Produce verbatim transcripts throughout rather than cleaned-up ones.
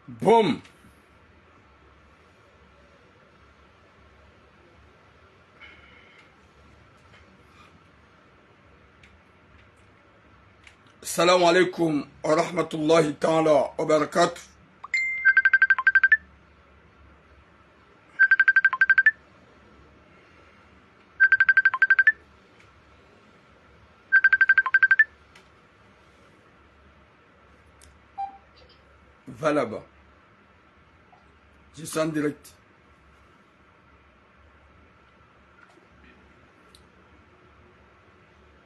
Boum. Salam alaikum wa rahmatullahi ta'ala wa barakatuh. Valaba. Je suis en direct.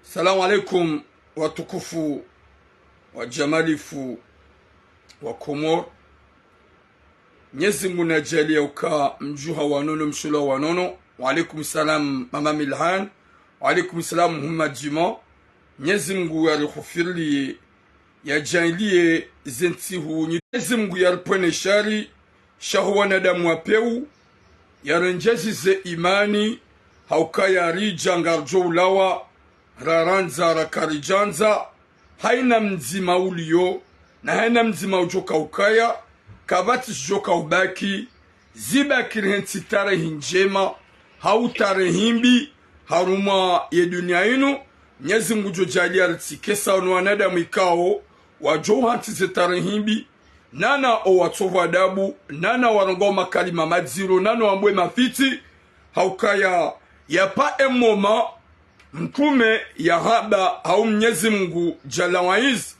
Salam alaikum, watukufu wa jamalifu wa Komor. Mnyezi Mungu nadjaaliye uka mdjuha wa nono, mshula wa nono. Wa alaikum salam, Mama Milhan. Wa alaikum salam, Mhuma Djima. Mnyezi Mungu yarihufiriliye, yadjaaliye ze ntsihu nyi-, Mnyezi Mungu yaripvwene shari, sha ho wanadamu wa pewu, yarendjezi ze imani, ha ukaya ridja ngaridjo ulawa, rarandza rakaridjandza, haina mdzima uliyo, na haina mdzima udjoka ukaya, kapvatsi shidjoka ubaki, zibaki rihentsi tarehi ndjema, hau tarehi mbi, harumwa ye dunia inu. Mnyezi Mungu ngudjo djaaliya ritsike sa wanu wanadamu ikao, wadjo uhantsi ze tarehi mbi, nana owatsovu adabu, nana warongoao makalima madziro, nana wambwe mafitsi, ha ukaya yapvo emoma, mtrume yahamba, hau Mnyezi Mungu Jalla wa Izz,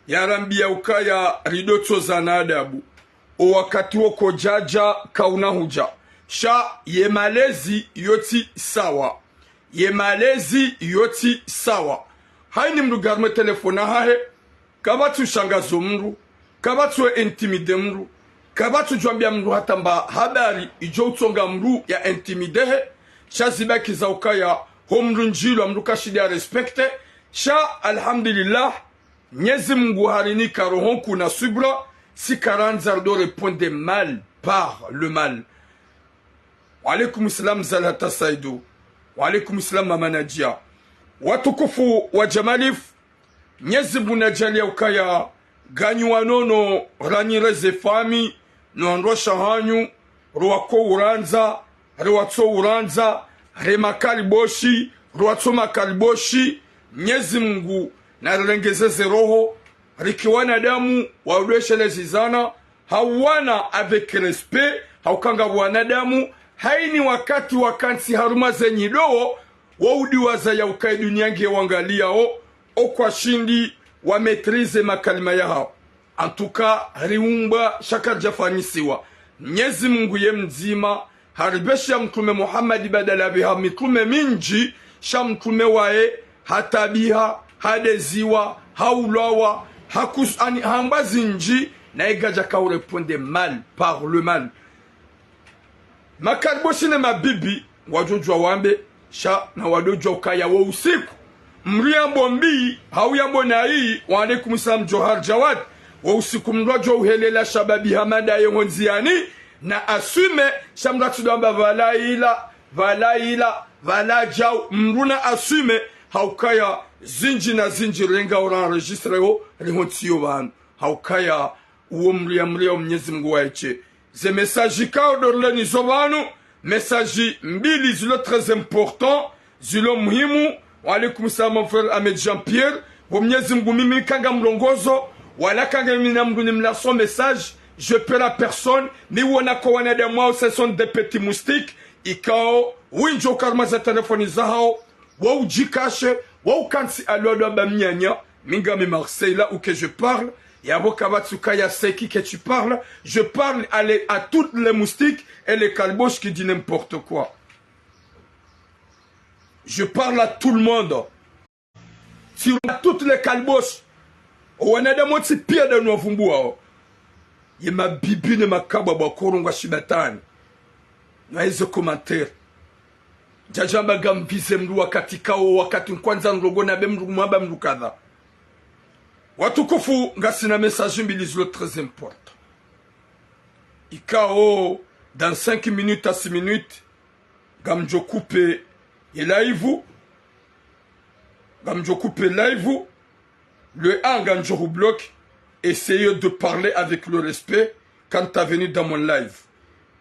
yarambiya ukaya ridjotsozana adabu. Owakati wo kodjadja kauna hudja. Sha ye malezi yotsi sawa. Ye malezi yotsi sawa. Haini mndru ngarumwe telefoni hahe, kapvatsi ushangazo mndru, kapvatsi we intimide mndru, kapvatsi udjwambiya mndru hata mba habari idjo utsonga mndru ya intimide he, sha zibaki za ukaya ho mndru ndjilwa mndru kashindi ya respecte, sha alhamdulillah, Mnyezi Mungu harinika roho nkuu na subra, si karandza rido répondre mal par le mal. Wa alaikum salam Zalata Saidu. Wa alaikum salam Mama Nadia. Watukufu wa jamalifu, Mnyezi Mungu nadjaaliya ukaya, nganyi wa nono, ranyire ze fami, no wandru washe hanyu, rowako urandza, rewatso urandza, re makaliboshi, rowatso makaliboshi, Mnyezi Mungu narirengeze ze roho, rike wanadamu, waudweshelezizana, hauwana avec respect, hauka nga wanadamu, haini wakati wakantsi harumwa ze nyidowo, waudiwaza ya ukaya dunia nge wangaliyao, okwashindi wa maîtrise makalima yahao. En tout cas, riumbwa sha karidjafanyisiwa. Mnyezi Mungu ye mdzima, haripvesha Mtrume Muhammad badala pviha mitrume mindji, sha mtrume waye, hatabiha, hadeziwa, haulwawa, hakus-, ani, hamba zindji, naye kadjaka u répondre mal, par le mal. Makaliboshi ne mabibi, wadjodjuwa wambe, sha na wadodjuwa ukaya wo usiku. Mndru yambo mbi, hau yambo nayi, wa alaikum salam Johar Jawad. Wo usiku mndru adjo uhelela shababi Hamada ye ho ndziyani, na assume, sha mndru atsidjwamba pvala ila, pvala ila, pvala djau, mndru na assume, ha ukaya zindji na zindji renga ora enregistré wo, riho ntsiyo pvanu. Ha ukaya, uwo mriya mriya wo Mnyezi Mungu waeshe. Ze message kao ndo rileni zo pvanu, message mbili zilo très important, zilo muhimu. Wa alaikum salam, mon frère Ahmed Jean-Pierre. Wo Mnyezi Mungu mimi kanga mrongozo, wala kanga mimi na mndru nimlaso message. Je perds à personne, mi wona ko wanadamu wao, ce sont des petits moustiques, ikao, windji uka harumwa ze telefoni zahao, wo udjikashe, wo ukantsi alwado amba mnyanya, mi ngami Marseille, là où que je parle, yapvo kapvatsi ukaya c'est qui que tu parles, je parle à les, à toutes les moustiques et les kaliboshi qui dit n'importe quoi. Je parle à tout le monde. Sur toutes les kaliboshi. Owanadamu wontsi piya ndo niwavumbuwao. Ye mabibi ne makabwa bwa korongoa shibatwani. Na eze commentaire. Ndjadjamba ngamvize mndru wakati kao, wakati nkwandza ndrongo na be mndru mwamba mndru kadha. Watukufu, ngasina message mbili zilo très important. Ikao, dans cinq minutes à six minutes, ngamdjo couper ye live, ngamdjo couper live, le a ngamdjo hu bloquer, essayez de parler avec le respect, quand t'as venu dans mon live.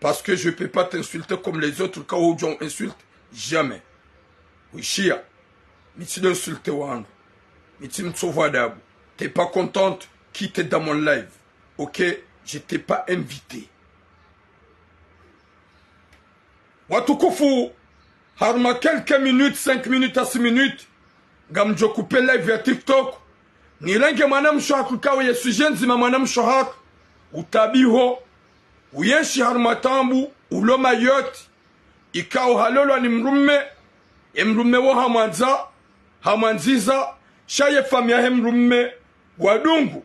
Parce que je peux pas t'insulter comme les autres, quand on insulte, jamais. Wishiya, mi tsi do insulter wandru. Mi tsi mtsovu adabu. T'es pas contente, quitte dans mon live. Ok, je t'ai pas invité. Watukufu, harumwa quelques minutes, cinq minutes à six minutes, ngamdjo couper live ya TikTok. Nirenge mwanamshe hatru ikao ye sujet ndzima mwanamshe hatru. Utabiho, uyenshi harumwa taabu, ulo Mayotte, ikao halolwa ni mdrume, ye mdrume wo hamwandza, hamwandziza, sha ye famiyi yahe mdrume, wadungu.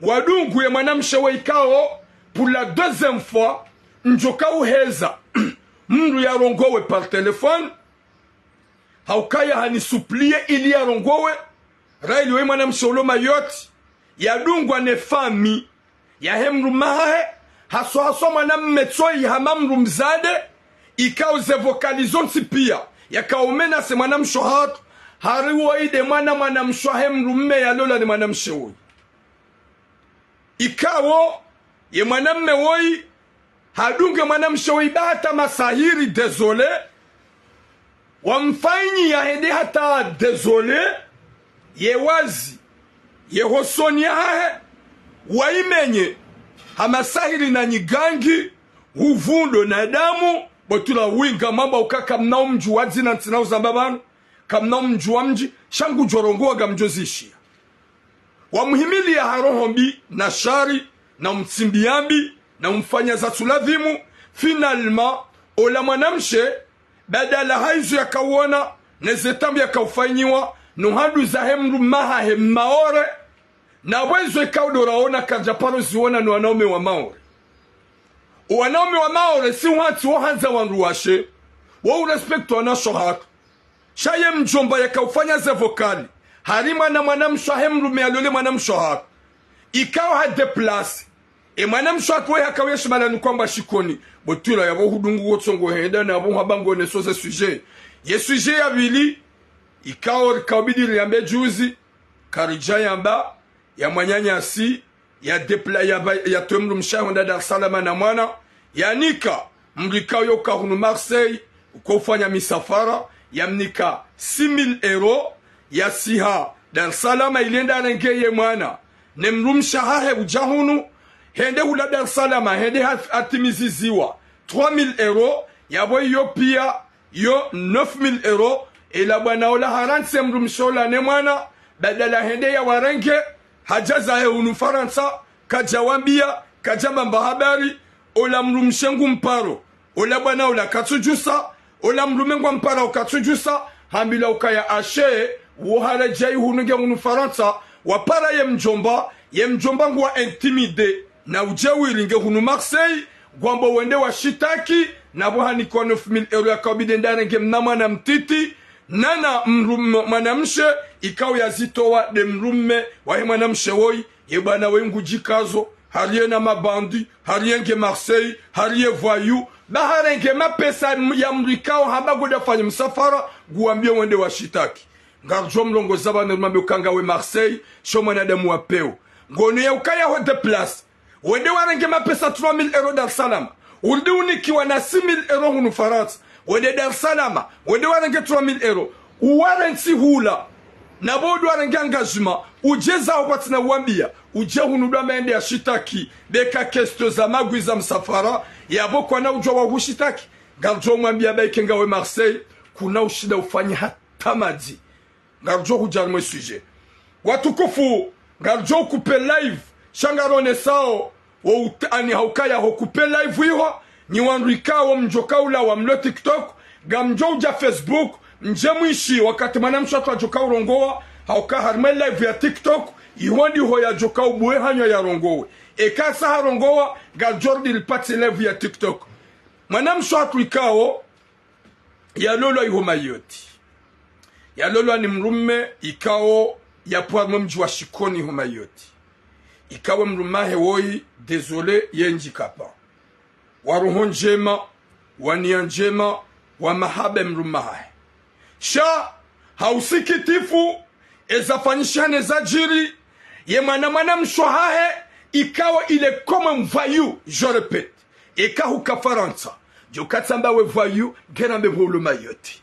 Wadungu ye mwanamshe wo ikao, pour la deuxième fois, ndjo kauheza mdru yarongowe par téléphone, haukaya hanisupplier ili yarongowe, rahili we mwanamshe ulo Mayotte, yadungwa ne famiyi yahe mdrume hahe, haswa haswa mwanamme tsoyi hama mdru mdzadze, ikao ze vocal zontsi piya, yakao menacer mwanamshe hatru, hari woyi nde mwana mwanamshe wahe mdrume yalolwa ni mwanamshe woyi. Ikao, ye mwanamme woyi, hadunge mwanamshe woyi ba hata masahiri, désolé. Wamfanyiya hende hata désolé, ye wazi, ye hosoni yahahe, wayimenye, ha masahiri na nyigangi, huvundo na damu, botula winga mamba uka kamna umdjuwa dzina ntsina uzamba pvanu, kamna umdjuwa mdji, sha ngudjo rongowa ngamdjo zishiya. Wamuhimiliya ha roho mbi na shari, na umtsimbiya mbi, na umfanya za tsuladhimu. Finalement, ola mwanamshe, badala ha izo yakawona, ne ze taabu yakaufanyiwa, no handuza he mdrume hahe Maore, na pvo izo ikao ndo raona kadja paro ziona no wanaume wa Maore. O wanaume wa Maore, si wantsi wo handza wandru washe, wo urespecter wanawashe hatru. Sha ye mdjomba yakaufanya ze vocal, hari mwana mwanamshe wahe mdrume yalole mwanamshe hatru. Ikao ha déplacer. E mwanamshe hatru we hakauya shimalani kwamba shikoni. Botula yapvo hudungu wo tsongo henda na yapvo hamba ngo ne so ze sujet. Ye sujet ya pvili, ikao rikaubidi riyambe juzi, karidja yamba, ya mwananyasi, ya dépla-, ya ba-, yatowe mdrumshe yahe hwenda Dar es Salaam na mwana, yanika mdru ikao yo uka hunu Marseille, uko ufanya misafara, yamnika six mille euros, yasiha Dar es Salaam ili yende yarenge ye mwana ne mdrumshe hahe udja hunu, hende hula Dar es Salaam, hende ha-, hatimiziziwa trois mille euros, yapvo iyo piya yo neuf mille euros, ela bwana ola harantsi mdrumshe ola ne mwana, badala hende yawarenge, hadja zahe hunu Farantsa, kadja wambiya, kadja mbamba habari, ola mdrumshe ngumparo, ola bwana ola katsudjusa, ola mdrume ngwamparao katsudjusa, hambilwa ukaya ashe, wo haredjeyi hunu nge hunu Farantsa, wapara ye mdjomba, ye mdjomba nguwa intimidé, na udjeuri nge hunu Marseille, ngwambo wende washitaki, na pvo hanikwa neuf mille euros yakaubidi yende yarenge mna mwana mtiti, nana mdru-, m-, mwanamshe, ikao yazitowa nde mdrume wahe mwanamshe woyi, ye bwana woyi ngudjikazo, hariye na mabandi, hariye nge Marseille, hariye voyou, ba harenge mapesa m-, ya mdru ikao hamba ngodo ufanya msafara, nguwambiyo wende washitaki. Ngaridjo mlongoza pvanu rimwambe uka ngawe Marseille, sho mwanadamu wa pewu. Ngono ya ukaya ho déplacer. Wende warenge mapesa trois mille euros Dar es Salaam. Urudi unikiwa na six mille euros hunu Farantsa. Wende Dar es Salaam. Wende warenge trois mille euros. Uwarantsi hula. Na pvo udu warenge engagement. Udje zaho pvatsina uwambiya. Udje hunu dwa maende yashitaki. Beka question za magwi za msafara. Yapvo kwana udjuwa wahushitaki. Ngaridjo mwambiya ba ike ngawe Marseille. Kuna ushinda ufanye hata madji. Ngaridjo hudja harimwe sujet. Watukufu, ngaridjo couper live, sha ngaronesao, wo uta-, ani haukaya ho couper live iho, nyi wandru ikao mdjo kaulawa mlo TikTok, ngamdjo udja Facebook, mdje mwishi wakati mwanamshe hatru yadjo kaurongowa, hauka harimwe live ya TikTok, iho ndiho yadjo kaubuwe hanywa yarongowe. Eka sa harongowa, ngaridjo rudi ripvatsi live ya TikTok. Mwanamshe hatru ikao, yalolwa iho Mayotte. Yalolwa ni mdrume ikao yapvo harimwe mdji wa Shikoni iho Mayotte. Ikao mdrume wahe woyi, désolé, ye handicapé. Wa roho ndjema, wa niya ndjema, wa mahaba mdrume wahahe. Sha, ha usikitifu, eza fanyishiha ne zadjiri, ye mwana mwanamshe wahahe, Ikao il est comme un voyou, je répète. Eka huka Farantsa, djo katsamba we voyou, ngena mbe pvolo Mayotte.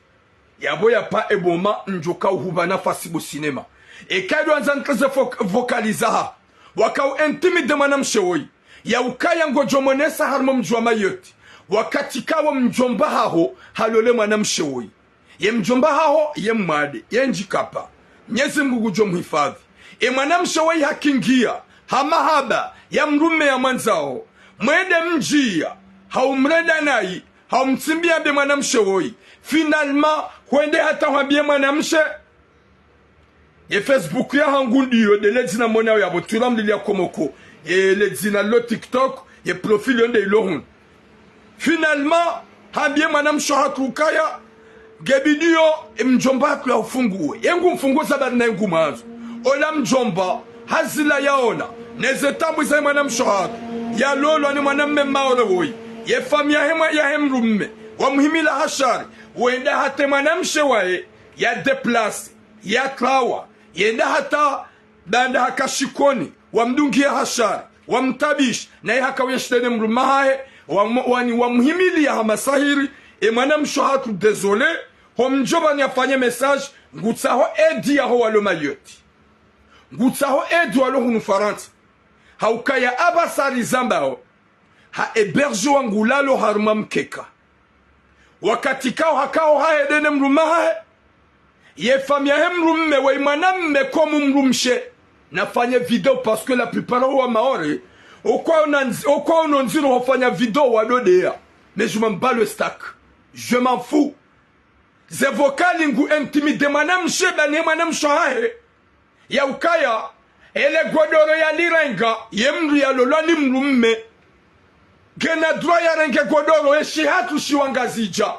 Yapvo yapva eboma, ndjo kauhupva nafasi bo cinéma. Eka ndo andza ntreze fo-, vocaliser ha. Wakao intimider mwanamshe woyi. Ya ukaya ngodjo monesa harumwa mdji wa Mayotte. Wakati kawo mdjomba haho, halole mwanamshe woyi. Ye mdjomba haho, ye mwade, ye ndjikapa. Mnyezi Mngu ngudjo mhifadhwi. E mwanamshe woyi hakingia, ha mahaba, ya mdrume ya mwandzao. Mwende mdjiya, haumrenda nayi, haumtsimbia mbe mwanamshe woyi. Finalement, hwende hata hwambie mwanamshe. Ye Facebook yahangu ndiyo, nde le dzina monao yapvo, Thuram Lili ya Komoko. Ye le dzina lo TikTok, ye profil yo nde ilo hunu. Finalement, hambie mwanamshe hatru ukaya, nge bidi yo, e mdjomba hatru ya ufunguwe. Ye ngu mfunguza bari na ye ngu mwandzo. Ola mdjomba, hazila yaona. Neze taabu za ye mwanamshe hatru. Yalolwa ni mwanamme Maore woyi. Ye famiyi yahe mwa-, yahe mdrume. Wamuhimila ha shari. Wenda hata e mwanamshe wahe. Ya déplacer. Ya trawa. Yenda hata baanda haka shikoni, wamdungia ha shari, wamtabishi, naye haka uyenshi nde ne mdrume hahe, wamu-, wani wamuhimiliya ha masahiri, e mwanamshe hatru désolé, ho mdjomba ni afanye message, ngutsaho aide yaho walo Mayotte. Ngutsaho aide walo hunu Farantsa. Ha ukaya apvasa ri zambao, ha héberger wa ngulalo harumwa mkeka. Wakati kao hakao hahe nde ne mdrume hahe. Ye famiyi yahe mdrume woyi mwanamme comme mdrumshe. Nafanye vidéo parce que la plupart wa Maore. Okwa ona nzi-, okwa ono ndziro hofanya vidéo wa dodeya. Mais je m'en bats le steak. Je m'en fous. Ze vocal ngu intimider mwanamshe ba ne mwanamshe hahe. Ya ukaya, ele godoro yalirenga, ye mdru yalolwa ni mdrume. Ngena droit yarenge godoro, ye shihatru shiwangazidja.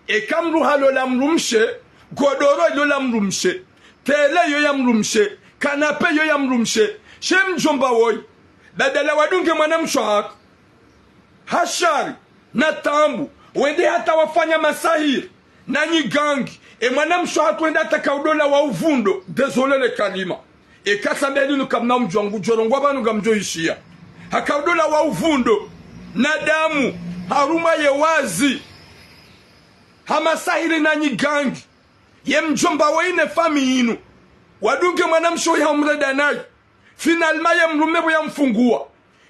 Eka mdru halola mdrumshe, godoro ilo la mdrumshe. Télé yo ya mdrumshe, canapé yo ya mdrumshe. She mdjomba woyi. Badala wadunge mwanamshe hatru. Ha shari, na taabu, wende hata wafanya masahiri, na nyigangi, e mwanamshe hatru wende hata kaudola wa uvundo, désolé le kalima. Eka sambe linu kamna mdjwangu, djorongwa pvanu ngamdjo ishiya. Hakaudola wa uvundo, na damu, harumwa ye wazi, ha masahiri na nyigangi, ye mdjomba woyi ne famiyi yinu, wadunge mwanamshe woyi haumrenda nayi. Finalement ye mdrume pvo yamfunguwa.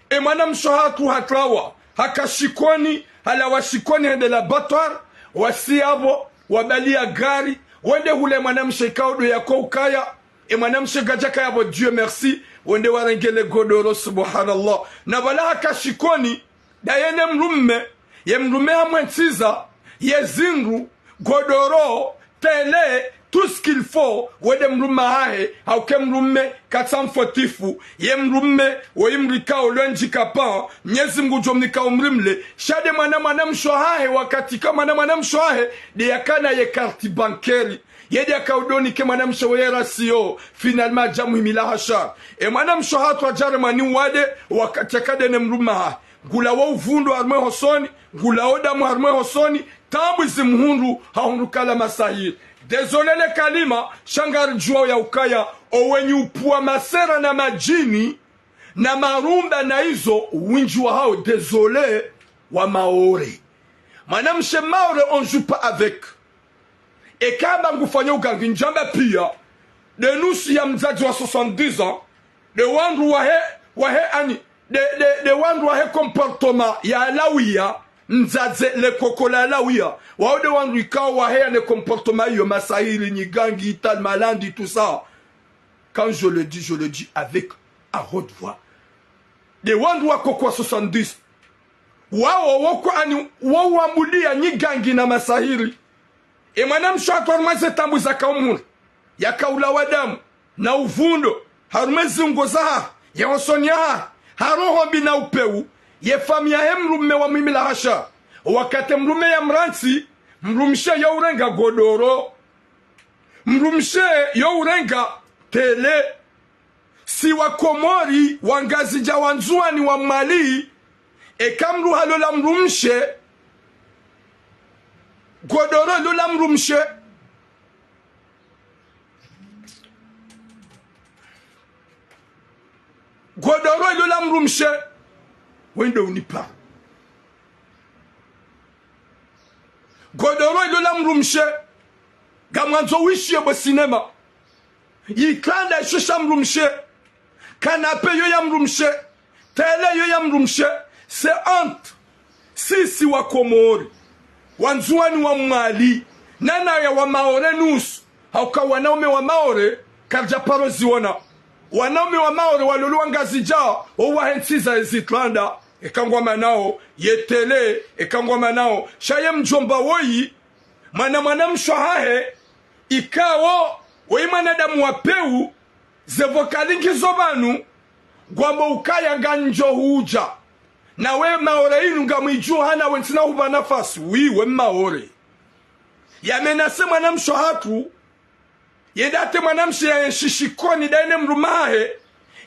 E mwanamshe hatru hatrawa, haka shikoni, halawa shikoni hende l'abattoir, wasiya pvo, wabaliya gari, wende hule mwanamshe kaudo yako ukaya, e mwanamshe ngadjakaya pvo Dieu merci, wende warenge le godoro subhanallah. Na pvala haka shikoni, ndaye ne mdrume, ye mdrume hamwentsiza, ye zindru, godoro, télé, tout ce qu'il faut, wende mdrume hahe, hauke mdrume, katsa mfotifu, ye mdrume, woyi mdru ikao lwe ndjikapa, Mnyezi Mngu djo mnika umri mle, sha nde mwana mwanamshe hahe, wakati ka mwana mwanamshe hahe, nde yakana ye carte bancaire, ye nde yakaudonike mwanamshe woyi rasiyo, finalement adja muhimila ha shari. E mwanamshe hatru adjare mwani wade, wakati yaka nde ne mdrume hahe. Ngulawo uvundo harumwa e hosoni, ngulawo damu harumwa e hosoni, taabu zimhundru, hahundru kala masahiri. Désolé le kalima, sha ngaridjuwao ya ukaya, owenyi upvuwa masera na madjini, na marumba na izo, windji wahao, désolé, wa Maore. Mwanamshe Maore, on joue pas avec. Eka amba ngufanya ugangi ndjamba piya, nde nusu ya mdzadze wa soixante-dix ans, nde wandru wahe, wahe ani, nde, nde, nde wandru wahe comportement ya alawiya, mdzadze le koko la alawiya, wao nde wandru ikao wahe ya ne comportement iyo masahiri, nyigangi, ital, malandi, tout ça. Quand je le dis, je le dis avec à haute voix. Nde wandru wa koko wa soixante-dix. Wao, woko ani, wao wambuliya nyigangi na masahiri. E mwanamshe hatru harumwa ze taabu zaka umhundru, yakaulawa damu, na uvundo, harumwa e ziungo zahahe, ye hosoni yahahe, ha roho mbi na upewu, ye famiyi yahe mdrume wamuhimila ha shari. Wakati mdrume yamrantsi, mdrumshe yo urenga godoro. Mdrumshe yo urenga télé. Si wa Komori, wa Ngazidja, wa Ndzuwani, wa Mwali, eka mdru halola mdrumshe, godoro ilo la mdrumshe. Godoro ilo la mdrumshe, wende unipara. Godoro ilo la mdrumshe, ngamwandzo wishiye bo sinema. Yitranda isho sha mdrumshe, kanape yo ya mdrumshe, télé yo ya mdrumshe. C'est honte. Sisi wa Komori, wandzuwani wa Mwali, nana ya wa Maore nusu, hauka wanaume wa Maore, karidja paro ziwona. Wanaume wa Maore walolwa Ngazidja, owahentsiza ezitranda, eka ngwamanao, ye télé, eka ngwamanao. Sha ye mdjomba woyi, mwana mwanamshe hahe, ikao, woyi mwanadamu wa pewu, ze vocal ngizo pvanu, ngwambo ukaya ngandjo hudja. Nawe Maore inu ngamwidjuha nawe ntsina hupva nafasi, wi we Maore. Ya menacé mwanamshe hatru, yende hata mwanamshe ya enshi Shikoni daye ne mdrume hahe,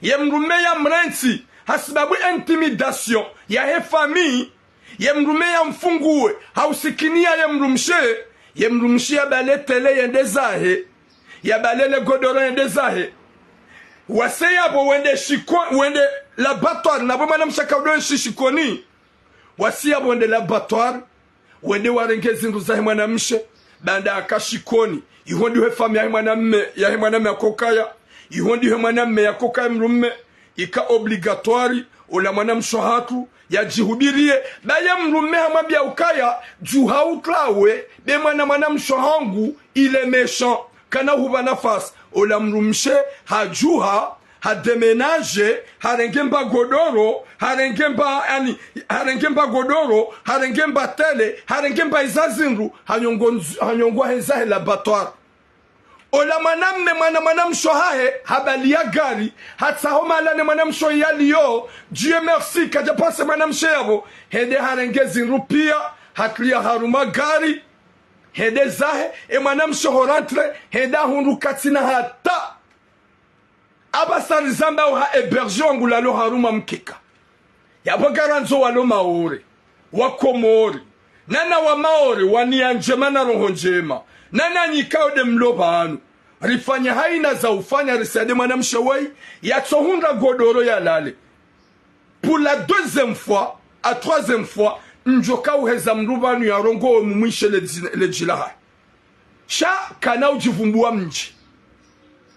ye mdrume ya mrentsi, hasibabu intimidation yahe famille, ye mdrume ya mfunguwe, hausikini ya ye mdrumshe, ye mdrumshe ya bale télé yende zahe, ya bale le godoro yende zahe. Wasi yapvo wende Shiko-, wende l'abattoir, napvo mwanamshe akaudo enshi Shikoni. Wasi yapvo wende l'abattoir, wende warenge zindru zahe mwanamshe, baanda aka Shikoni. Iho ndiho he famille yahe mwanamme, yahe mwanamme yakokaya. Iho ndiho he mwanamme yakokaya mdrume. Ika obligatoire, ola mwanamshe hatru, yadjihubiriye. Baye mdrume hamwambiya ukaya, djuha utrawe, be mwana mwanamshe hangu, il est méchant. Kana hupva nafasi. Ola mdrumshe, hadjuha, hadéménagé, harenge mba godoro, harenge mba, yaani, harenge mba godoro, harenge mba télé, harenge mba iza zindru, hanyongo nz-, hanyongo heza he l'abattoir. Ola mwanamme, mwana mwanamshe hahe, habaliya gari, hatsaho mahala ne mwanamshe yaliyo, Dieu merci, kadja pase mwanamshe yapvo, hende harenge zindru piya, hatria harumwa gari, hende zahe, e mwanamshe ho rentré, hende ahundru katsina hata. Apvasa rizamba uha hébergé wangu lalo harumwa mkeka. Yapvo ngarandzo walo Maore, wa Komori, nana wa Maore, wa niya ndjema na roho ndjema, nana nyika ode mlo pvanu. Rifanya haina za ufanya risaidiye mwanamshe woyi, yatsohundra godoro yalale. Pour la deuxième fois, à troisième fois, ndjoka uheza mdru pvanu yarongowe mumwishe le dzi-, le dji lahahe. Sha kana udjivumbuwa mdji.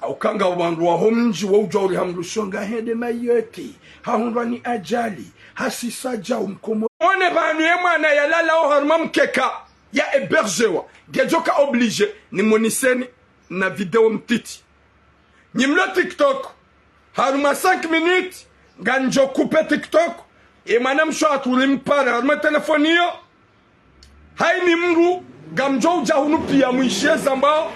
Hauka nga wandru waho mdji waudjuwa uri ha mdru shonga hende Mayotte, hahundrwa ni ajali, hasisa dja umkomo. One pvanu ye mwana yalalao harumwa mkeka, ya hébergéwa, ngedjoka obligé, nimoniseni na vidéo mtiti. Nyi mlo TikTok, harumwa cinq minutes, ngandjo coupé TikTok, e mwanamshe hatru rimpare, harumwa telefoni iyo. Hayini mdru, ngamdjo udja hunu piya mwishiye zambwao,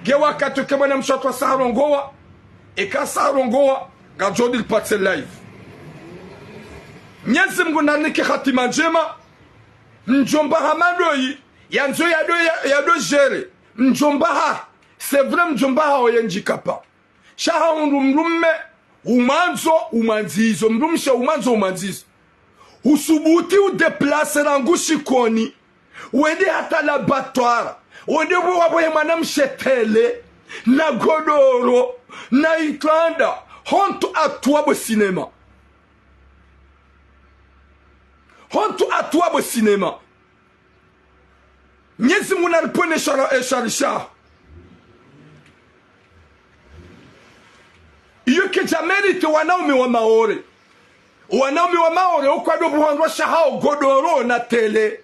nge wakati uke mwanamshe hatru hasa harongowa, eka hasa harongowa, ngandjo diripatse live. Mnyezi Mngu narinike hatima ndjema, mdjomba ha madoyi, yandzo yado, ya-, yado gérer, mdjomba ha, c'est vrai mdjomba ha oye ndjikapa. Sha hahundru mdrume, umwandzo, umwandzizo, mdrumshe umwandzo, umwandzizo. Usubuti udéplacé rangu Shikoni, wende hata l'abattoir, wende pvo wapvo he mwanamshe télé, na godoro, na itranda, honte à toi bo sinema. Honte à toi bo sinema. Mnyezi Mngu naripvonese shara, e shari shaho. Iyo kedja mérité wanaume wa Maore. Wanaume wa Maore, okwado pvuhwa ndrwa shahao godoro na télé.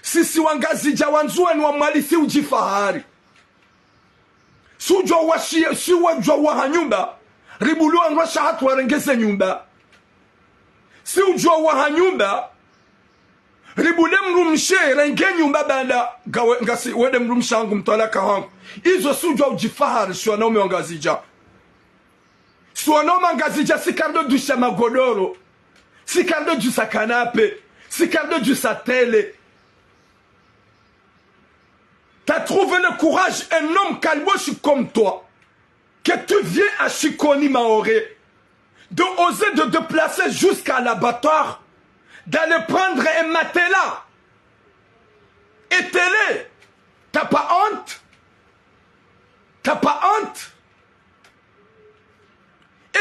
Sisi wangazidja wandzuwani wa Mwali si udjifahari. Si udjuwa washiye, si wadjuwa waha nyumba, ribulwe wandrwa shahatru warenge ze nyumba. Si udjuwa waha nyumba, ribule mdrumshe renge nyumba baanda ngawe, ngasi, wende mdrumshe hangu mtwalaka hangu. Izo si udjuwa udjifahari, si wanaume wangazidja. Si wanaume wangazidja, si karido djusa magodoro. Si karido djusa canapé. Si karido djusa télé. T'as trouvé le courage, un homme cabochon comme toi, que tu viens à Shikoni Maore, de oser de déplacer jusqu'à l'abattoir, d'aller prendre un matelas et télé. T'as pas honte ? T'as pas honte ?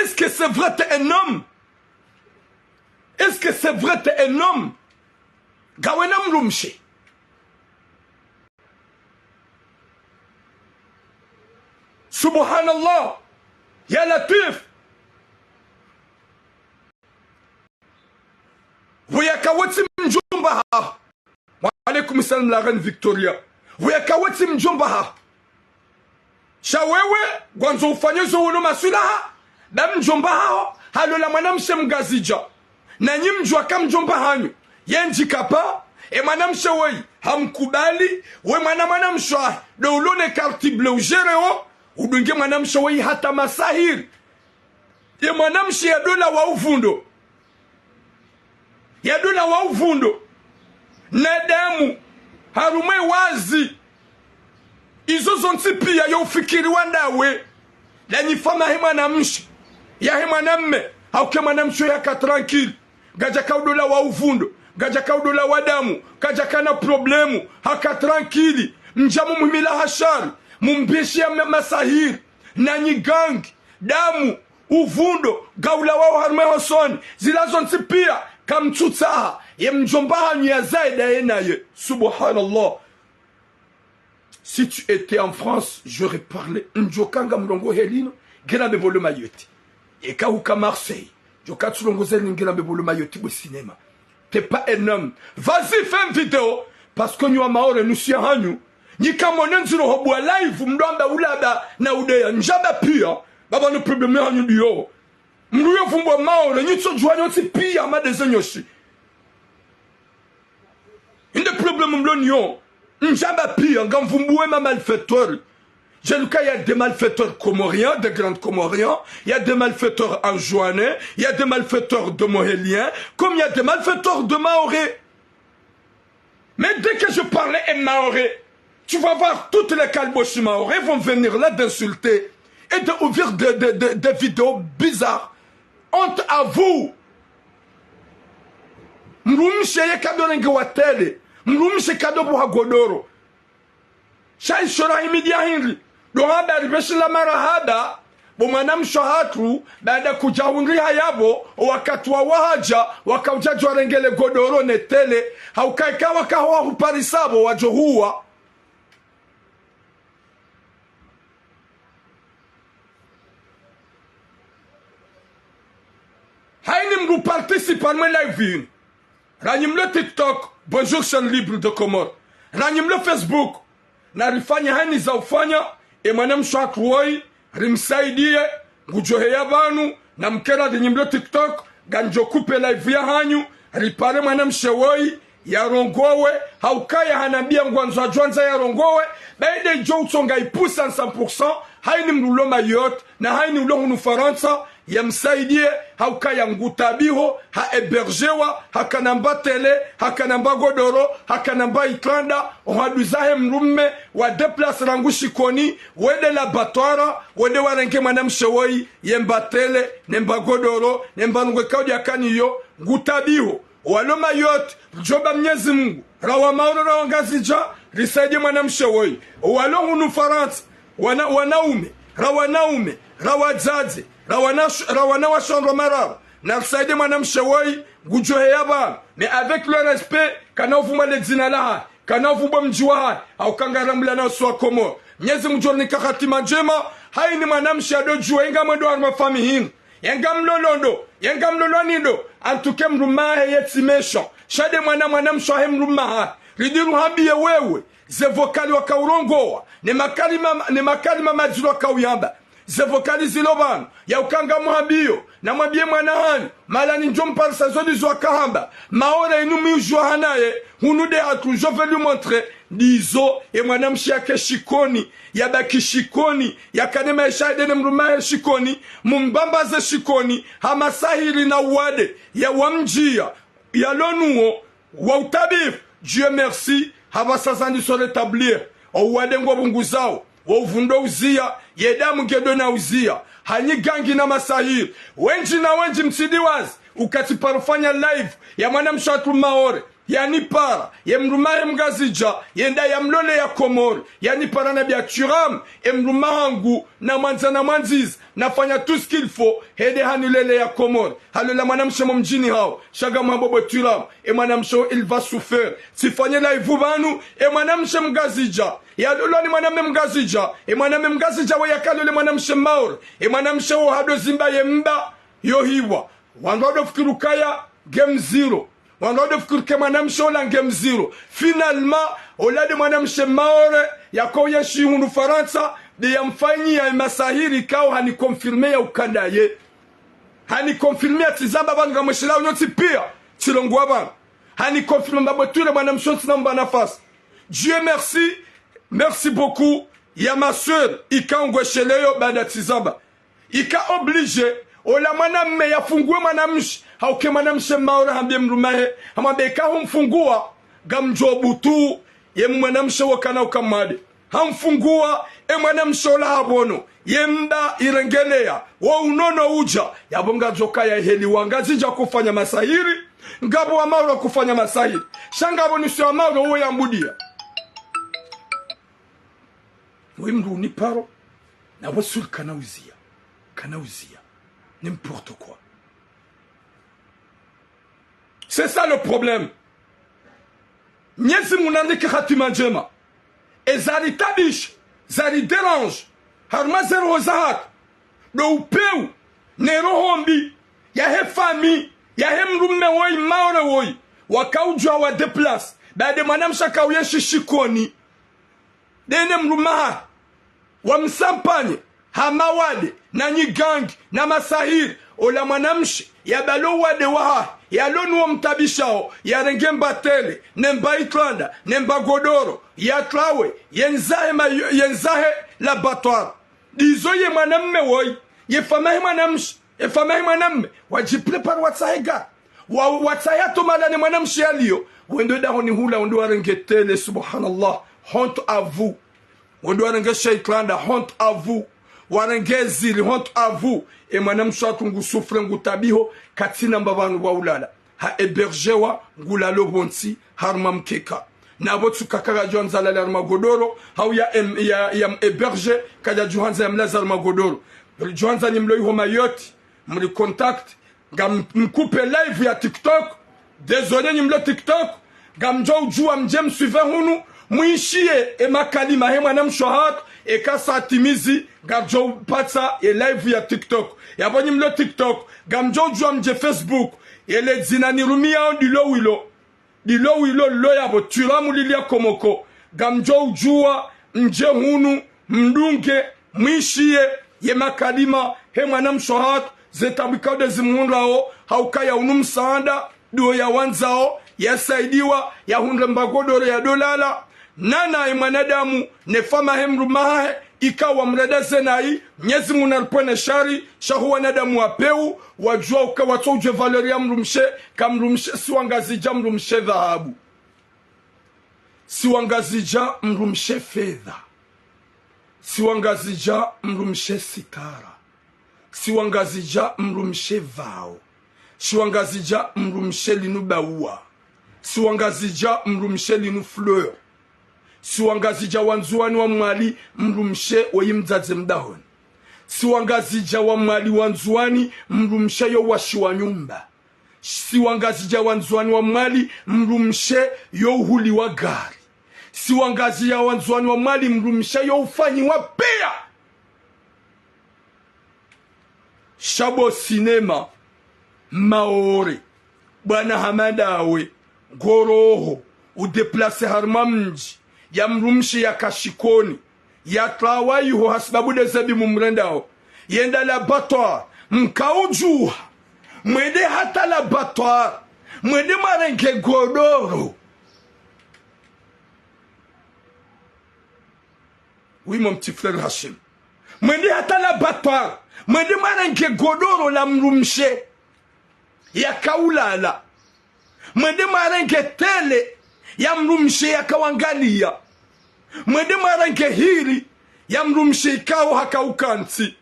Est-ce que c'est vrai t'es un homme? Est-ce que c'est vrai t'es un homme? Ngawe na mdrumshe. Subhanallah. Ya Latif. Pvo yaka we tsi mdjomba haho. Wa alaikum salam, la reine Victoria. Pvo yaka we tsi mdjomba haho. Sha wewe, ngwandzo ufanye zo wono maswilaha, ba mdjomba haho, halola mwanamshe mngazidja. Nanyi mdjuwa ka mdjomba hanyu ye ndjikapa, e mwanamshe woyi, hamkubali, we mwana mwanamshe wahe, ndo ulo ne carte bleue ujere wo, udunge mwanamshe woyi hata masahiri. Ye mwanamshe yadolawa uvundo. Yadolawa uvundo. Na damu. Harumwa e wazi. Izo zontsi piya yo ufikiri wa ndawe. Nanyi fama he mwanamshe. Yahe mwanamme. Hauke mwanamshe yaka tranquille. Ngadjaka udolawa uvundo. Ngadjaka udolawa damu. Kadjakana problème. Haka tranquille. Mdjamu muhimila ha shari. Mumbishiya ma-, masahiri. Nanyi gangi. Damu. Uvundo, ngaulawao harumwa e hosoni, zila zontsi piya, kamtsutsaha, ye mdjomba hanyu ya zaida ye naye. Subhanallah. Si tu étais en France, j'aurais parlé. Ndjoka ngamrongohe lino, ngirambe pvo lo Mayotte. Eka huka Marseille, ndjoka tsurongoze lino ngirambe pvo lo Mayotte bo cinéma. T'es pas un homme. Vas-y, fais une vidéo. Parce que nyi wa Maore nusu ya hanyu. Nyi kamone ndziro ho bwa live mdru amba ulaba na udeya ndjaba piya. Baba no problème ya hanyu ndiyo. Mdru yo vumbwa Maore, nyi tso djuwa nyontsi piya madeze nyoshi. Inde problème mlo niyo. Ndjaba piya, ngamvumbuwe ma malfaiteurs. Djeluka, il y a des malfaiteurs comoriens, des grands comoriens, il y a des malfaiteurs anjouanais, il y a des malfaiteurs de mohéliens, comme il y a des malfaiteurs de mahorais. Mais dès que je parle en mahorais, tu vas voir toutes les kalboshi mahorais vont venir là d'insulter et de ouvrir des, des, des, des vidéos bizarres. Honte à vous. Mdrumshe ye kado rengewa télé. Mdrumshe kado buha godoro. Sha isho rahimidi ya hindri. Ndo hamba ripveshila marahaba. Bo mwanamshe hatru, baada kudja hundriha yapvo, o wakati wa wahadja, wakaudja djwa renge le godoro ne télé, hauka eka wakaho wahuparisa pvo wadjo huwa. Haini mdru participe harumwa e live yinu. Ranyi mlo TikTok, bonjour chaîne libre de Comores. Ranyi mlo Facebook, na rifanye haini za ufanya, e mwanamshe hatru woyi, rimsaidiye, ngudjo heya pvanu, na mkera ranyi mlo TikTok, ngandjo kupe live ya hanyu, ripare mwanamshe woyi, yarongowe, hauka ya hanambiya ngwandzo adjwandza yarongowe, baide idjo utsonga ipusa cent pour cent, haini mdru ulo Mayotte, na haini ulo hunu Farantsa, yamsaidiye, hauka ya ngutabiho, ha hébergewa, hakana mba télé, hakana mba godoro, hakana mba itranda, ohadu zahe mdrumme, wa déplace rangu Shikoni, wende Labatwara, wende warenge mwanamshe woyi, ye mba télé, ne mba godoro, ne mba nungwe kaudi akaniyo, ngutabiho. Walo Mayotte, ridjo omba Mnyezi Mungu, rawa Maore, rawa Ngazidja, risaidie mwanamshe woyi. Walo hunu Farantsa, wana, wanaume, ra wanaume, ra wadzadze, ra wana, ra wana washondro marara, na risaidie mwanamshe woyi, ngudjo heya pvanu. Mais avec le respect, kana uvumbwa le dzina lahahe, kana uvumbwa mdji wahahe, hauka ngarambula na usiwa Komori. Mnyezi Mungu ngudjo rinika hatima ndjema, haini mwanamshe yadodjuwa inga mwendo harumwa famiyi hindri. Yenga mlolo ndo, yenga mlolo ni ndo, antuke mdrumme wahe yetsi méchant. Sha nde mwana mwanamshe wahe mdrumme wahahe. Ridi ruhambiye wewe, ze vocal wakaurongowa, ne makalima, ne makalima madziro wakauyamba. Ze vocal zilo pvanu, yauka ngamuhambiyo, namwambiye mwana hanyu, malani ndjo mparisa zo ndizo wakahamba, Maore inu mwiujua hanaye, hunu nde hatru, je vais lui montrer, ndizo, ye mwanamshe yake Shikoni, yabaki Shikoni, yakane maesha yahe ne mdrumme wahe Shikoni, mumbambaze Shikoni, ha masahiri na uwade, ya wamdjiya, yalo nuwo, wa utabifu, Dieu merci, hapvasa zandiso rétablir, o uwade ngo pvunguzao, wo uvundo uziya, ye damu ngendo na uziya, hanyi gangi na masahiri, wendji na wendji mtsidiwazi, uka tsiparo fanya live, ya mwanamshe hatru Maore, Yanipara, ye mdrume wahe mngazidja, yenda yamlole ya Komori. Yanipara na bia Thuram, e mdrume wahangu, namwandza namwandziza, nafanya tout ce qu'il faut, hende hanilole ya Komori. Halola mwanamshe mo mdjini hawo, sha ngamhambao bo Thuram, e mwanamshe wo il va souffrir. Tsifanye live pvanu, e mwanamshe mngazidja, yalolwa ni mwanamme mngazidja, e mwanamme mngazidja we yakalole mwanamshe Maore, e mwanamshe wo hado zimba ye mba, yo hiwa. Wandru wado fikiri ukaya nge mdziro. Wandru wado fikiri ke mwanamshe ola nge mdziro. Finalement, ola nde mwanamshe Maore, yako yenshi hunu Farantsa, nde yamfanyiya ye masahiri ikao hani confirmé ya ukaya ndaye. Hani confirmé ya tsizamba pvanu ngamweshilao nyontsi pia, tsilongowa pvanu. Hani confirmé mbapvo twile mwanamshe wontsi nampa nafasi. Dieu merci, merci beaucoup, ya ma sœur, ikao ngwesheleyo baada tsizamba. Ika obligé, ola mwanamme yafunguwe mwanamshe, hauka e mwanamshe Maore hambiye mdrume wahe, hamwambiye ika humfunguwa, ngamdjo butu, ye mwanamshe wo kana uka mwade. Hamfunguwa, e mwanamshe ola hapvono, ye mba irengeleya, wo unono udja, yapvo ngadjo kaya heli wangazidja kufanya masahiri, ngapvo wa Maore kufanya masahiri, sha ngapvo nusu ya Maore wo yambudiya. Wi mdru ni paro, na wasuri kana uziya, kana uziya. N'importe quoi. C'est ça le problème. Mnyezi Mungu nanike hatima ndjema. E zaritabisha, zaridérange, harumwa ze roho zahatru, ndo upvewu, ne roho mbi, yahe famille, yahe mdrume woyi, Maore woyi, wakaudjuwa wa déplacer, baada mwanamshe akauyenshi Shikoni. Nde ne mdrume wahahe, wamsampanye, ha mawade, na nyigangi, na masahiri, ola mwanamshe, yabalo wade wahahe, yalo nuwo mtabishao, yarenge mba télé, ne mba itranda, ne mba godoro, yatrawe, yendzahe ma-, yendzahe laboratoire. Ndizo ye mwanamme woyi, ye famiyi yahe mwanamshe, e famiyi yahe mwanamme, wadjiprépare watsahe gari. Wa-, watsahe atomala ne mwanamshe yaliyo. Wende dahoni hula, wende warenge télé, subhanallah. Honte à vous. Wende warenge sheitranda, honte à vous. Warenge zili, honte à vous. E mwanamshe wahatru ngu souffre, ngu tabiho, katsina mba pvanu pvwa ulala. Ha hébergewa, ngulalo pvontsi, harumwa mkeka. Na pvo tsuka kadjadjuhandza alale harumwa godoro, hau ya em-, ya, ya m-héberger, kadjadjuhandza yamlaze harumwa godoro. Ridjuhandza nyi mlo iho Mayotte, mri contact, ngam-, mkupe live ya TikTok. Désolé nyi mlo TikTok, ngamdjo udjuwa mdje msuive hunu, mwishiye e makalima he mwanamshe wahatru, eka sa timizi, ngardjo upatsa e live ya TikTok. Yapvo nyi mlo TikTok, ngamdjo udjuwa mdje Facebook, yele dzina nirumiyao ndilo wilo. Ndilo wilo lo yapvo Thuram Lili ya Komoko. Ngamdjo udjuwa mdje hunu, mdunge, mwishiye ye makalima he mwanamshe wahatru, ze tabu ikao nde zimhundrao, hauka ya unu msaanda, ndo yawandzao, yasaidiwa, yahundre mba godoro ya dolala. Nana e mwanadamu, ne famiyi yahe mdrume wahahe, ikao wamrenda ze nayi, Mnyezi Mungu naripvwene shari, sha hu wanadamu wa pewu, wadjuwa uka watso udjuwe valeur ya mdrumshe, ka mdrumshe, si wangazidja mdrumshe dhahabu. Si wangazidja mdrumshe fedha. Si wangazidja mdrumshe sitara. Si wangazidja mdrumshe vao. Si wangazidja mdrumshe linu bauwa. Si wangazidja mdrumshe linu fleur. Si wangazidja wa Ndzuwani wa Mwali mdrumshe woyi mdzadze mdahoni. Si wangazidja wa Mwali wa Ndzuwani mdrumshe yo washiwa nyumba. Si wangazidja wa Ndzuwani wa Mwali mdrumshe yo uhuliwa gari. Si wangazidja wa Ndzuwani wa Mwali mdrumshe yo ufanyiwa peya. Sha bo sinema, Maore, bwana hama ndawe, ngoroho, udéplacer harumwa mdji, ya mdrumshe yaka Shikoni, yatrawa iho hasibabu nde ze mbi mumrendao. Yenda laboratoire, mkaudjuha, mwende hata laboratoire, mwende mwarenge godoro. Oui, mon petit frère Hachim. Mwende hata laboratoire, mwende mwarenge godoro la mdrumshe yakaulala. Mwende mwarenge télé ya mdrumshe yakawangaliya. Mwende mwarenge hiri ya mdrumshe ikao hakaukantsi.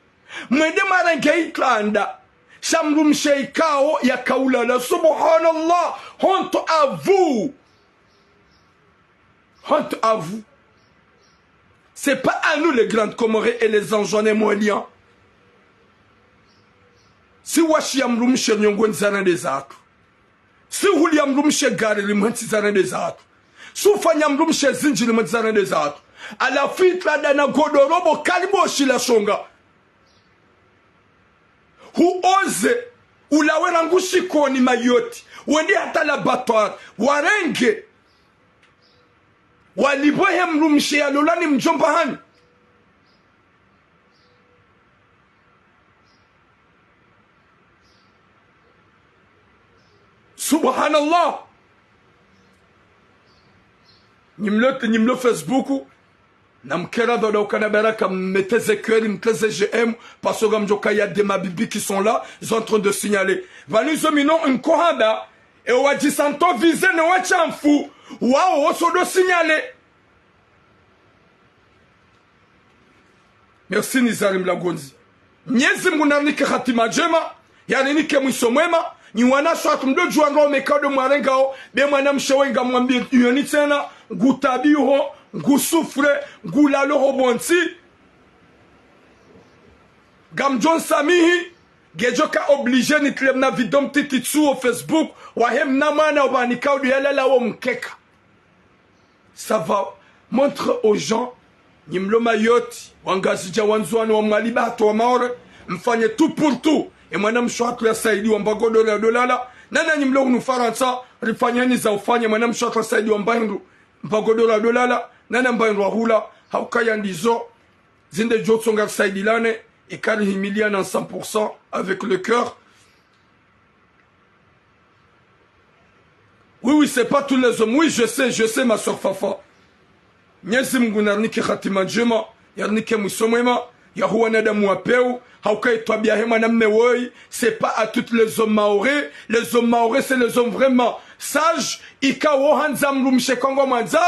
Mwende mwarenge itranda. sha mdrumshe ikao yakaulala. Subhanallah, honte à vous. Honte à vous. C'est pas à nous les Grands Comores et les Anjouanais mohéliens. Si washiya mdrumshe nyongo ndzana nde zatru. Si huliya mdrumshe gari limwentsizana nde zatru. Si ufanya mdrumshe zinji limwentsizana nde zatru. Halafu itranda na godoro bo kali bo shila shonga. Huoze, ulawe rangu Shikoni Mayotte, wende hata l'abattoir, warenge, walipve he mdrumshe yalolwa ni mdjomba hanyu. Subhanallah. Nyi mlo, nyi mlo Facebook, namkere dhoda ukana baraka, mteze cœur, mteze j'aime, parce que ngamdjo kaya des mabibi qui sont là, sont en train de signaler. Pvanu izo mi no nkohada, e wadjisanto visé ne washamfu, wao woso ndo signaler. Merci Nizari Mlagondzi. Mnyezi Mngu narinike hatima ndjema, yarinike mwiso mwema. Nyi wanashe hatru mdo djuwa ndo mekado mwarengao, be mwanamshe wenga mwambi yoni tsena, ngutabiho, ngusouffre, ngulaloho pvontsi. Ngamdjo nsamihi, ngedjo ka obligé nitremna video mtiti tsu o Facebook, wahe mna mwana ubanika udu yalala wo mkeka. Ça va montrer aux gens, nyi mlo Mayotte, wa Ngazidja, wa Ndzuwani, wa Mwali, ba hata wa Maore, mfanye tout pour tout. E mwanamshe hatru yasaidiwa mba godoro ya dolala. Nana nyi mlo hunu Farantsa, rifanyeni za ufanya, mwanamshe hatru yasaidiwa mba hindru, mba godoro ya dolala, nana mba hindru wa hula, haukaya ndizo, zinde djo tsonga risaidilane, eka rihimiliana cent pour cent avec le cœur. Oui, oui, c'est pas tous les hommes. Oui, je sais, je sais, ma sœur Fafa. Mnyezi Mngu narinike hatima ndjema, yarinike mwiso mwema, yahuwa wanadamu wa pewu, hauka itwabia he mwanamme woyi, c'est pas à tous les hommes mahorais. Les hommes mahorais, c'est les hommes vraiment sages, ikao handza mdrumshe kangwa mwandza,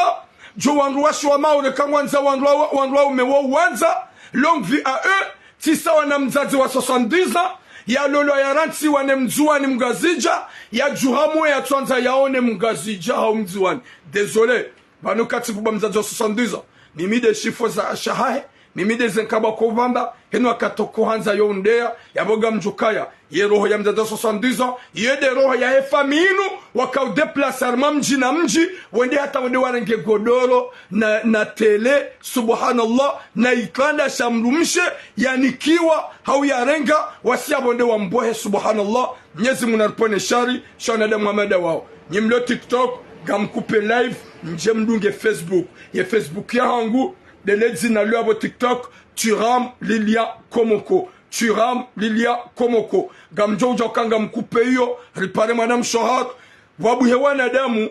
djo wandru washe wa Maore kangwandza wandru wa, wandru waume wo wandza, longue vie à eux. Tsi sawa na mdzadze wa soixante-dix ans, yalolwa yarantsiwa ne Mndzuwani Mngazidja, yadjuha mwe yatswandza yaone Mngazidja hau Mndzuwani. Désolé, pvanu katsi pvuba mdzadze wa soixante-dix ans. Mimi nde shifo za shahahe, mimi nde ze nkaba ko pvamba, henu akatoko handza yo undeya, yapvo ngamdjo kaya. Ye roho ya mdzadze wa soixante-dix ans, ye nde roho yahe famille inu, waka udéplacer harimwa mdji na mdji, wende hata wende warenge godoro na, na télé, subhanallah, na itranda sha mdrumshe, yanikiwa, hau yarenga, wasi yapvo nde wambohe, subhanallah. Mnyezi Mngu naripvone shari, sha wanadamu wa mada wao. Nyi mlo TikTok, ngamkupe live, mdje mdunge Facebook. Ye Facebook yahangu, nde le dzina lilo yapvo TikTok, Thuram Lilian Komoko. Thuram Lilian Komoko. Ngamdjo udja uka ngamkupe iyo, ripare mwanamshe hatru. Pvwabuhe wanadamu,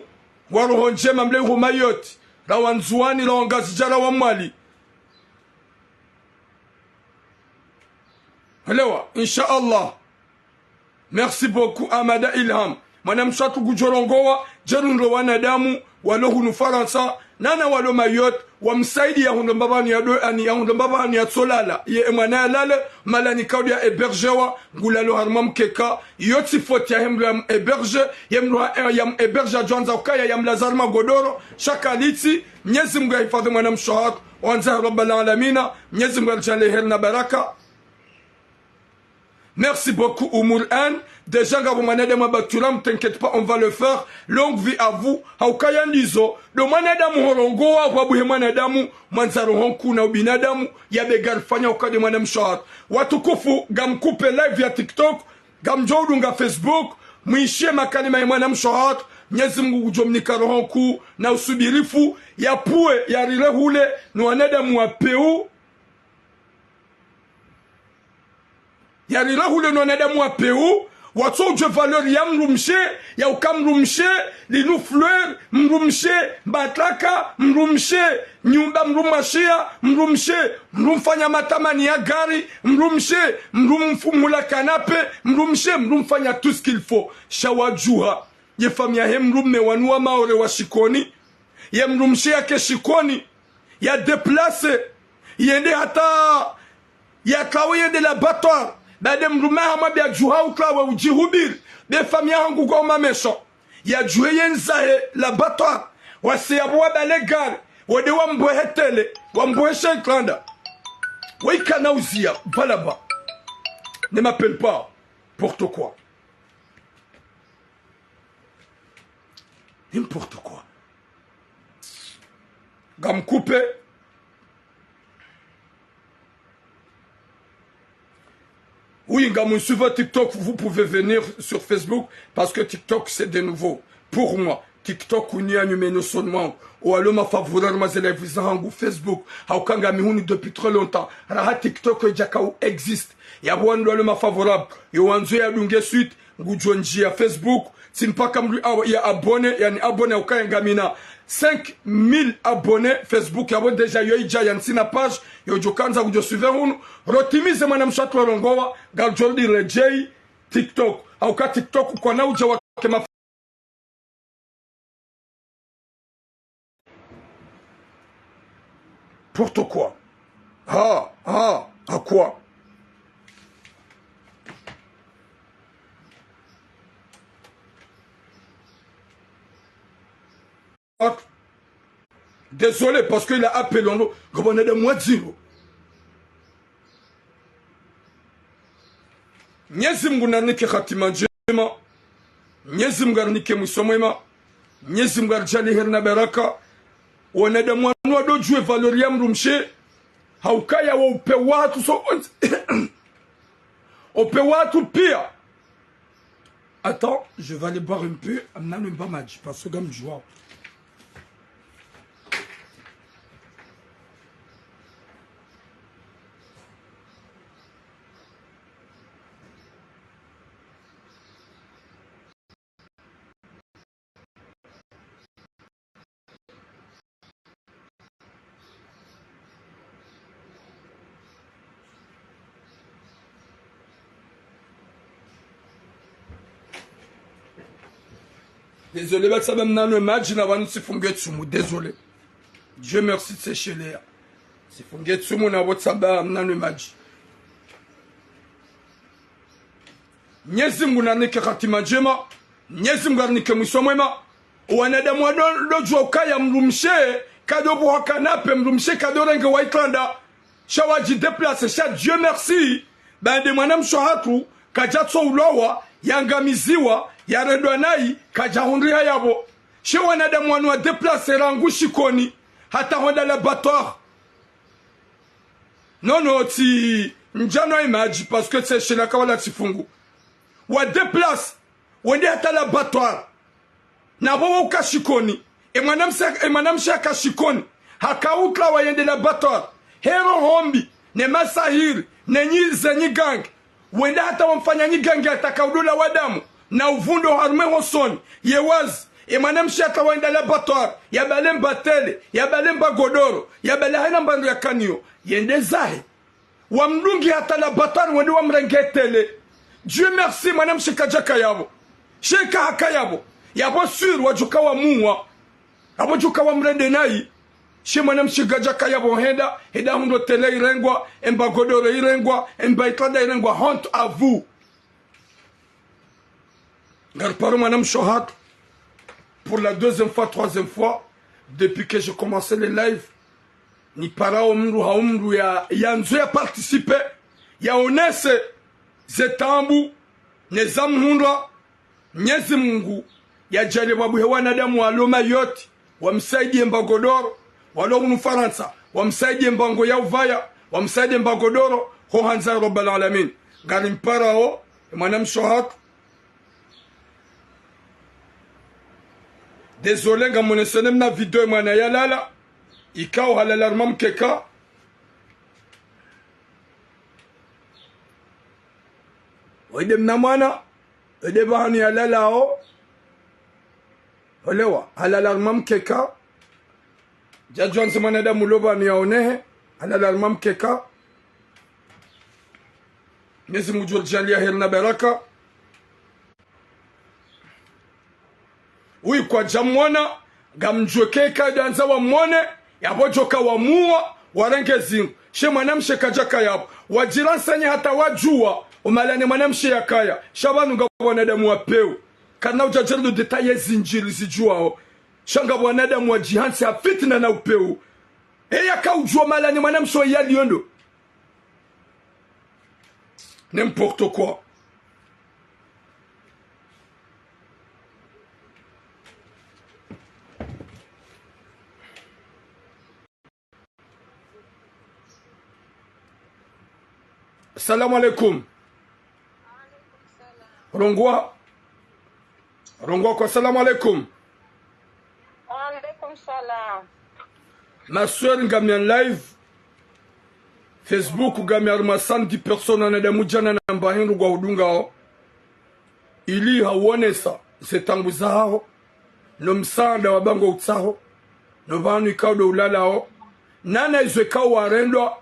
wa roho ndjema mle iho Mayotte, ra wa Ndzuwani, ra wa Ngazidja, ra wa Mwali. Helewa, insha Allah. Merci beaucoup, Amada Ilham. Mwanamshe hatru ngudjo rongowa, dje rundro wanadamu, walo hunu Farantsa, nana walo Mayotte, wamsaidi yahundre mbapvanu yado, ani yahundre mbapvanu yatsolala. Ye emwana yalale, mahala nikao udu ya hébergewa, ngulalo harimwa mkeka, iyo tsi faute yahe mdru ya mhéberge, ye mdru ha, ya mhéberge yadjwandza ukaya yamlaza harimwa godoro, sha kalitsi, Mnyezi Mngu yahifadhwi mwanamshe hatru, wandza ya Rabbal Alamina, Mnyezi Mngu yaridjaanlie heri na baraka. Merci beaucoup, Oumour Anne. Déjà, ngapvo mwanadamu aba Thuram, t'inquiète pas, on va le faire. Longue vie à vous. Haukaya ndizo, ndo mwanadamu horongowa, pvwabuhe mwanadamu, mwandza roho nkuu na ubinadamu, ya be ngarifanya uka nde mwanamshe hatru. Watukufu, ngamkupe live ya TikTok, ngamdjo udunga Facebook, mwishiye makalima ye mwanamshe hatru, Mnyezi Mngu ngudjo mnika roho nkuu na usubirifu, yapvuwe, yarirehule, no wanadamu wa pewu, yarirehule no wanadamu wa pewu, watso udjuwe valeur ya mdrumshe, ya uka mdrumshe, linu fleur, mdrumshe, mbataka, mdrumshe, nyumba, mdrumshe ya, mdrumshe, mdrumfanya matamani ya gari, mdrumshe, mdrumfumula canapé, mdrumshe, mdrumfanya tout ce qu'il faut. Sha wadjuha, ye famille yahe mdrume wanu wa Maore wa Shikoni, ye mdrumshe yake Shikoni, ya déplacer, yende hata, yakawe yende l'abattoir, Baada mdrume hamwambia djuha utrawe udjihubiri, be famiyi hangu kwa umamesho. Yadjuhe yendzahe laboratoire, wasi yapvo wabale gari, wende wambohe télé, wambohe sha itranda. Waikana uzia, pvalaba. Ne m'appelle pas. N'importe quoi. N'importe quoi. Ngamkupve. Oui, ngamsuivre TikTok, vous pouvez venir sur Facebook parce que TikTok, c'est de nouveau. Pour moi, TikTok, ni ya nyumeni usoni mwangu. Owalo ma favori ma ze live zahangu Facebook. Hauka ngami hunu depuis trop longtemps. Raha TikTok idjaka u existe. Yapvo wandru walo ma favorable. Yo wandzo yadunge suite. Ngudjo ndjia Facebook, tsi mpaka mdru awa ya abonné, yani abonné ukaya ngamina cinq mille abonnés Facebook, yapvo déjà yo idja, yani tsina page, yo djo kandza kudjo suivre hunu, rotimize mwana mshe hatru warongowa, ngarudjo rudi redjei TikTok, hauka TikTok kwana udja wake ma N'importe quoi. Ah, ah, à quoi? Ah, désolé, parce qu'il a appelé en nous. Ngapvo wanadamu wadziro. Mnyezi Mungu narinike hatima ndjema. Mnyezi Mungu arinike mwiso mwema. Mnyezi Mungu aridjaanlie heri na baraka. Wanadamu wanu wadodjuwe valeur ya mdrumshe. Haukaya wo upve watru so, upve watru pia. Attends, je vais aller boire un peu. Amna namba madji, parce que ngamdjuwao. Désolé, ba tsamba mnanwe madji na pvanu tsifunge tsumu. Désolé. Dieu merci, tseshelea. Tsifunge tsumu na pvo tsamba mnanwe madji. Mnyezi Mungu narinike hatima ndjema. Mnyezi Mungu arinike mwiso mwema. Wanadamu wado, dodjuwa ukaya mdrumshe, kadjo pvuha canapé, mdrumshe kadjo renge wa itranda. Sha wadji déplacer, sha Dieu merci. Baanda mwana mshe hatru, kadja tso ulowa, yangamiziwa, yarendwa nayi, kadja hundriha yapvo. She wanadamu wanu wa déplacer rangu Shikoni, hata hwenda laboratoire. Non, non, tsi ndjano imadji, parce que tseshelea ka wala tsifungu. Wa déplacer, wende hata laboratoire. Na pvo wo uka Shikoni. E mwana mshe, e mwana mshe aka Shikoni. Haka utrawa yende laboratoire. He roho mbi, ne masahiri, ne nyi, ze nyigange. Wende hata wamfanya nyigange hata ka udola wa damu. Na uvundo harumwa e hosoni. Ye wazi. E mwana mshe hata wende laboratoire. Yabale mba télé. Yabale mba godoro. Yabale hayina mba ndru yakanayo. Yende zahe. Wamdungi hata laboratoire wende wamrenge télé. Dieu merci, mwana mshe kadjaka yapvo. She ka haka yapvo. Yapvo sûr, wadjoka wamuwa. Yapvo djoka wamrende nayi. She mwana mshe kadjaka yapvo henda, henda hundro télé irengwa, emba godoro irengwa, emba itranda irengwa, honte à vous. Ngariparo mwana mshe hatru. Pour la deuxième fois, troisième fois, depuis que j'ai commencé les lives, niparao mdru ha mdru ya, yandzo ya participer, yaonese ze taabu, ne za mhundra, Mnyezi Mungu yadjaanlie pvwabuhe wanadamu walo Mayotte, wamsaidie mba godoro, walo hunu Farantsa, wamsaidie mba ngo ya uvaya, wamsaidie mba godoro, ho handza ya Rabbal Alamin. Ngarimparao, e mwana mshe hatru. Désolé, ngamoneseni mna video e mwana yalala, ikao halala harumwa mkeka. Oyi nde mna mwana. Ede pvahanu yalalao. Olewa, halala harumwa mkeka. Djadjuwa ntsi mwanadamu ulo pvanu yaonehe. Halala harumwa mkeka. Mnyezi Mungu ngudjo ridjaanlia heri na baraka. Uyi kwadjamwona, ngamdjuwe keka ndo wandza wamwone, yapvo djoka wamuwa, warenge zingu. She mwana mshe kadjaka yapvo. Wadjiransanye hata wadjuwa, Omalaya ne mwanamshe yakaya. Sha pvanu ngapvo wanadamu wa peu. Kana udja djeri ndo détail zindji ri zidjuwao. Sha ngapvo wanadamu wadjihantsi ha fitina na upeu. Eya kaudjuwa omalaya ne mwanamshe wa yaliyo ndo. N'importe quoi. Assalamu alaikum. Rongowa. Rongowa kwa assalamu alaikum. Wa alaikum salam. Ma sœur, ngami en live. Facebook ngami harumwa cent dix personnes, wanadamu djana na mba hindru ngwahudungao. Ili hawonesa ze taabu zahaho, no msaada wa pvanu ngo utsaho, no pvanu ikao ndo ulalao, nana izo ikao warendwa,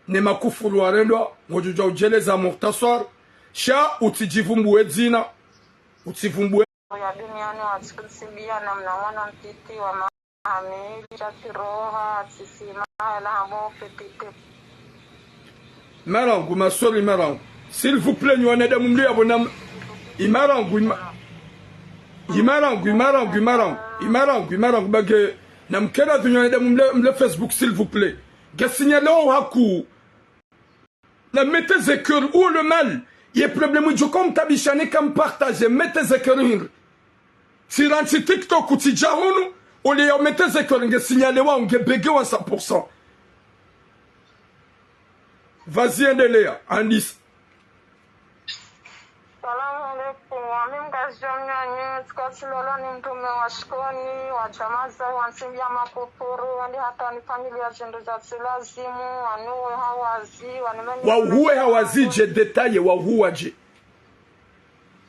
ne makufuru warendwa, ngodjo dja udjeleza muhtaswar, sha utsidjivumbuwe dzina, utsivumbuwe. Ya duniani watsikutsibiya na mna mwana mtiti wa ma- Amili, sha kiroha, tsisima, ela hamo fetite. Imarangu, ma sœur, imarangu. S'il vous plaît, nyi wanadamu mlio abonné. Imarangu, ima-, imarangu, imarangu, imarangu. Imarangu, imarangu, ba nge, namkena nyi wanadamu mlio, mlio Facebook, s'il vous plaît. Nge signalé wo haku. Na mettez ze cœur ou le mal. Ye problème djo comme tabishane kam partager. Mettez ze cœur hindri. Tsirantsi TikTok tsidja hunu. Ole ya mettez ze cœur nge signalé wa nge bégué wa cent pour cent. Vas-y, endelea, Andisa. Salamu alaikum. Wami mkazi wa mnyanyi, tsika tsilolo ni mtrume wa shikoni, wa djamaza, wa nsimbi ya makufuru, wandi hata ni familia zindru za tsilazimu, wanuwe hawazi, wanimenye. Wahuwe hawazi, je détaille, wahuwa je.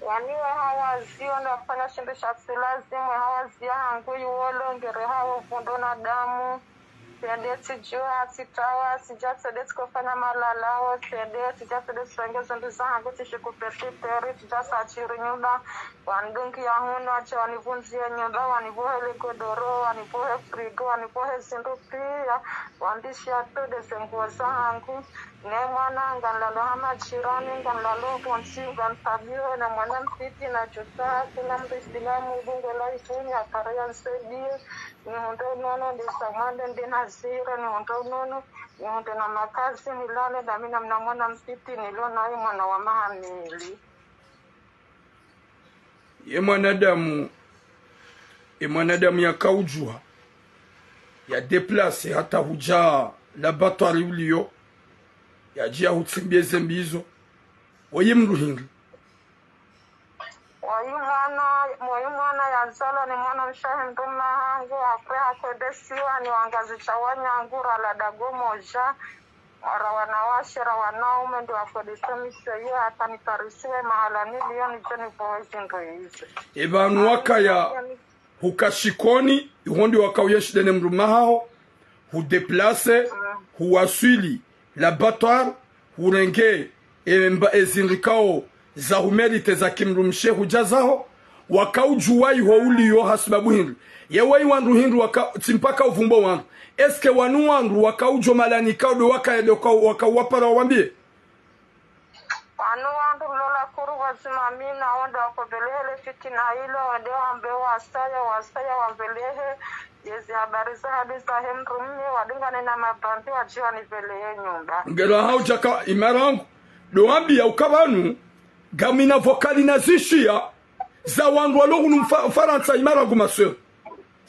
Waniwe hawazi, wandi wafanya shindru sha tsilazimu, hawazi ya hangu iwolo, ngere hawo vundo na damu. Tsende tsidjuwa, tsitawa, tsidja tsende tsikofanya malalao, tsende, tsidja tsende tsirenge zindru zahangu, tsishiku pepiteri, tsidja sa tsiri nyumba, wandungi ya hunu, wadja wanivundziye nyumba, wanivuhe le godoro, wanivuhe frigo, wanivuhe zindru piya, wandishiya tode ze nguwo zahangu. Ne mwana, ngamlalo ha majirani, ngamlalo pvontsi, ngamtabiho, na mwana mtiti, na djuta, kula mdru isilamu, ubungo la ifuni, apare ya nsaidiye. Nihundre unono nde samande nde nazira, nihundre unono, nihundre na makazi nilale, dami na mna mwana mtiti nilo naye mwana wa maha mili. Ye mwanadamu, ye mwanadamu yakaudjuha, ya déplacer hata hudja laboratoire uliyo, yadjiya hutsimbie ze mbi izo, woyi mdru hindri. Woyi mwana, woyi mwana yazalwa ni mwana mshe wahe mdrume hangu, après hakodesiwa ni wangazidja wanyangu, rala dago moja, ra wanawashe, ra wanaume, ndo wakodesa mise iyo, hata niparisiwe mahala niliyo, nidje nivuhe zindru izo. Epvanu wakaya huka shikoni, iho ndi wakauya shida ne mdrume haho, hu déplacer, huwaswili, laboratoire, hurenge, emba ezindrikao za humérité za kimdrumshe hudja zaho, wakaudjuwa iho uliyo ha sababu hindri. Ye woyi wandru hindri waka, tsi mpaka uvumbo wandru. Est-ce que wanu wandru wakaudjo malanika udo wakaedo ka, wakawapara wawambie? Wanu wandru lola kuru wazima mina, wonde wakovelehele fitina ilo, wonde wambe wasaya, wasaya wavelehe, yezi habari za hadi zahe mdrume, wadungane na mabandi, wadjiwa nivelehe nyumba. Ngelo haudjaka imarangu, do wambiya uka pvanu, ngamina vocal nazishiya, za wandru walo hunu Mfa-, Mfarantsa imarangu ma sœur.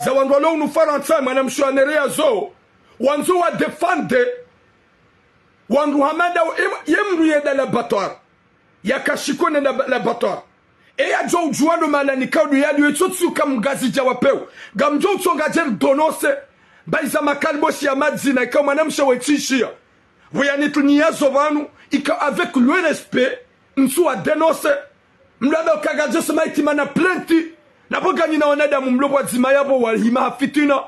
Za wandru walo hunu Farantsa, mwanamshe wa nereya zo, wandzo wa défendre, wandru hamada, ye, ye mdru yenda laboratoire. Yaka shikoni nda laboratoire. Eya djo udjuwa ndo malanika udo yaliyo itsotsi uka mngazidja wa peu. Ngamdjo utsonga djeri dénoncer. Bayiza makaliboshi ya madzina ika mwanamshe wetsishiya. Pvo yanituniya zo pvanu, ika avec le respect, ntsu wa dénoncer. Mlaba uka ngadjo sema eti mana plainte. Napvo nganyina wanadamu mlo pvwadzima yapvo wahima ha fitina.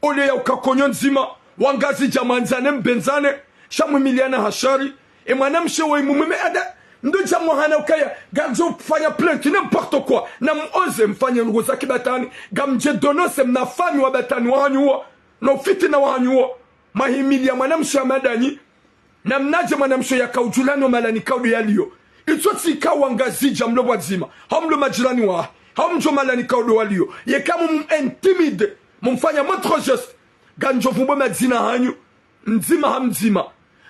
Ole ya uka konyo ndzima. Wangazidja mwandzane mbendzane. Sha mwimiliana ha shari. E mwanamshe woyi mumwime ada. Ndo dja mwahana ukaya. Ngadjo fanya plainte. N'importe quoi. Na muoze mfanye ndrongo za kibatwani. Ngamdje dénoncer mna fami wa batwani wahanyu wo. No fitina wahanyu wo. Mwahimiliya mwanamshe wa madanyi. Na mnadje mwanamshe yakaudjulano malanika udo yaliyo. Itso tsika wangazidja mlo pvwadzima, hau mlo majirani wahe, hau mdjo malanika odo waliyo. Yeka mum intimide, mumfanya mautre geste, ngamdjo vumbwa madzina hanyu, mdzima ha mdzima.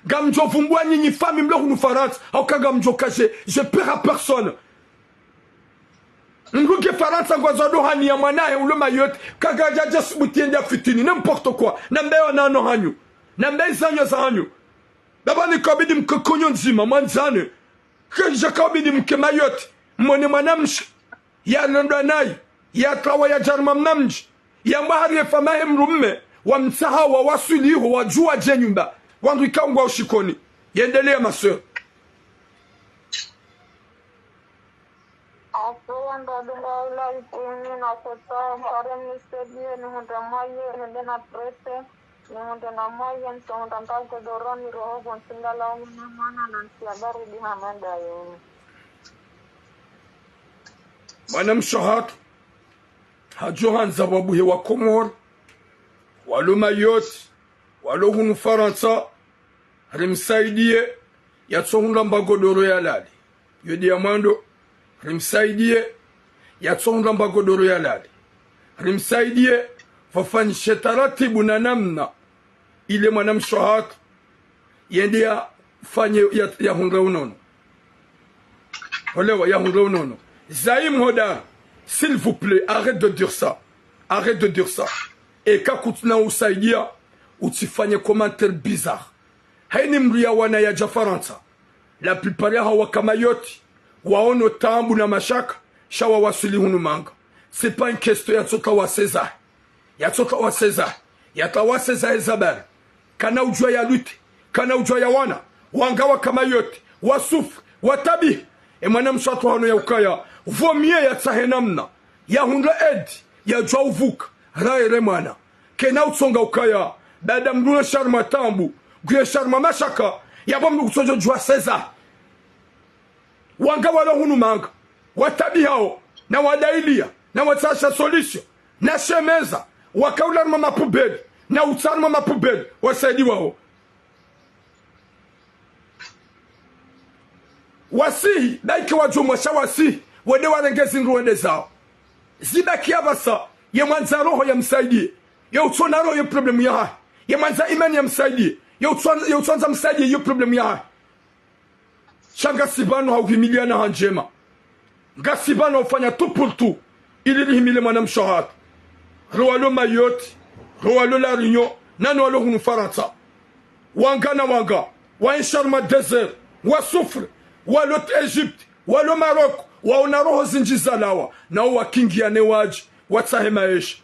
Ngamdjo vumbwa nyinyi fami mlo hunu Farantsa, hauka ngamdjo ka je, je perds à personne. Mdru nge Farantsa ngwandzo adohani ya mwana hahe ulo Mayotte, kanga djadja subuti yende ya fitini, n'importe quoi. Nambe yo nano hanyu. Nambe izanyo za hanyu. Baba ni kabidi mke konyo ndzima, mwandzane. Kedja kabidi mke Mayotte, mwone mwanamshe. Ya londwa nayi, ya trawa ya djarma mnamdji. Ya mba hari ye fami yahe mdrume, wa mtsaha wa waswili ho, wa djuwa dje nyumba. Wandru ika ngwao shikoni. Yendelea, ma sœur. Apo wandru wadunga ula ikumi na kota, kare mnisaidie, nihundre mwaye, nende na presse, nihundre na mwaye, nihundre mba godoro, niroho, bontinga la umi na mwana, na nsi ya baridi hama ndayo. Mwanamshe hatru, hadjo handza wabuhe wa Komori, walo Mayotte, walo hunu Farantsa, rimsaidie, yatsohundra mba godoro yalale. Yo de ya mwando, rimsaidie, yatsohundra mba godoro yalale. Rimsaidie, pvafanyishe taratibu na namna, ile mwanamshe hatru, yende yafanye, ya, yahundre unono. Olewa, yahundre unono. Zaïm Hodar, s'il vous plaît, arrête de dire ça. Arrête de dire ça. Eka kutsina usaidia, utsifanye commentaire bizarre. Haini mdru ya wana yadja Farantsa. La plupart yahawo waka Mayotte, waono taabu na mashaka, sha wawaswili hunu manga. C'est pas une question ya tsota wa seize ans. Ya tsota wa seize ans. Ya ta wa seize ans eza bari. Kana udjua ya lutter. Kana udjua ya wana. Wanga waka Mayotte. Wa souffre. Wa tabihi. E mwanamshe hatru hano ya ukaya. Vaut mieux ya tsahe namna. Ya hundre aide. Ya djua uvuka. Raere mwana. Kena utsonga ukaya. Baada mdru na sharma taabu. Nguye sharma mashaka. Ya bo mdru kutsodjo djua seize ans. Wanga walo hunu manga, watabihao, na wadailia, na watsasha solution, na shemeza, wakaula harumwa mapubeli, na utsa harumwa mapubeli, wasaidiwao. Wasihi, baike wadjomwa sha wasihi, wende warenge zindru wende zao. Zibaki ya pvasa, ye mwandza roho ya msaidie, ye utsona roho ye problème yahahe, ye mwandza imani ya msaidie, ye utswan-, ye utswandza msaidie ye problème yahahe. Sha ngasi pvanu ha uhimiliana ha ndjema. Ngasi pvanu ha ufanya tout pour tout. Ili rihimile mwanamshe hatru. Ro walo Mayotte, ro walo La Réunion, nano walo hunu Farantsa. Wanga na wanga, wa enshi harumwa désert, wa souffre, walo Égypte, walo Maroc, waona roho zindji zalawa, nao wakingiane wadje, watsahe maesha.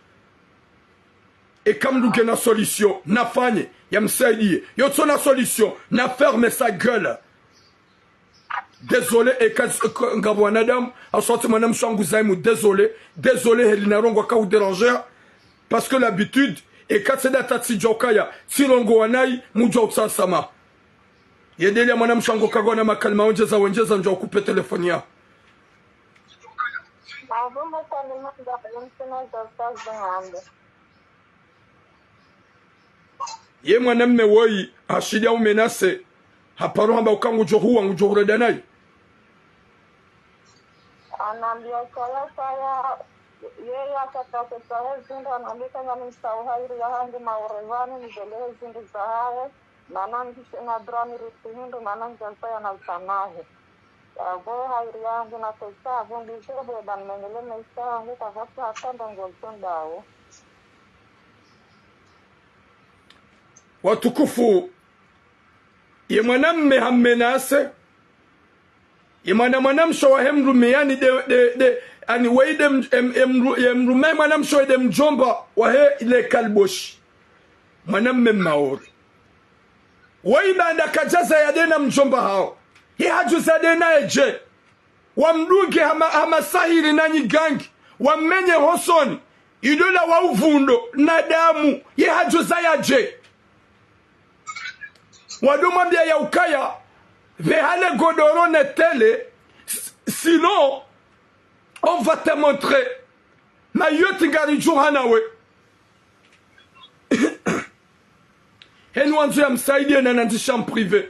Eka mdru ngena solution, nafanye, ya msaidie. Yo tsona solution, na ferme sa gueule. Désolé, eka, eka ngapvo wanadamu, aswati mwanamshe wangu Zaïm, désolé, désolé, heli na rongoa ka hudéranger, parce que l'habitude, eka tseda ta tsidjua ukaya, tsirongoa nayi, mudjua utsasama. Yendelea mwanamshe wangu kagona makalima wendjeza, wendjeza, ndjua ukupe telefoni ya. Mavumo kwa ni manda, msina za kazi ng'ambe. Ye mwanamme woyi, hashidi ya umenase, haparo hamba uka ngudjo huwa, ngudjo hurenda nayi. Anambia kaya kaya, yeye akataka kusahe zindru, anambia kanya nimsau hairi yahangu maurevani, nizelehe zindru zahahe, mana ngishe na drani risi hindru, mana ngamsaya na usamahe. Avo hairi yangu na pesa, avo ndisho bweda nimenyele maisha yangu, kavati hata ndrongo zondao. Watukufu, ye mwanamme hammenase, ye mwana mwanamshe wahe mdrume, yani de, de, de, ani weyi de m-, em-, emdru-, ye mdrume mwanamshe weyi de mdjomba wahe ile kaliboshi. Mwanamme Maore. Woyi banda kadjaza yadena mdjomba hawo. Ye hadjuza dena yedje. Wamdunge hama, hama sahiri na nyigangi. Wammenye hosoni. Idola wa uvundo na damu. Ye hadjuza yadje. Wadomwambia ya ukaya. Vehale godoro ne télé. S-, sinon, on va te montrer. Mayotte ngaridjuha nawe. Heni wandzo ya msaidie na nandisha en privé.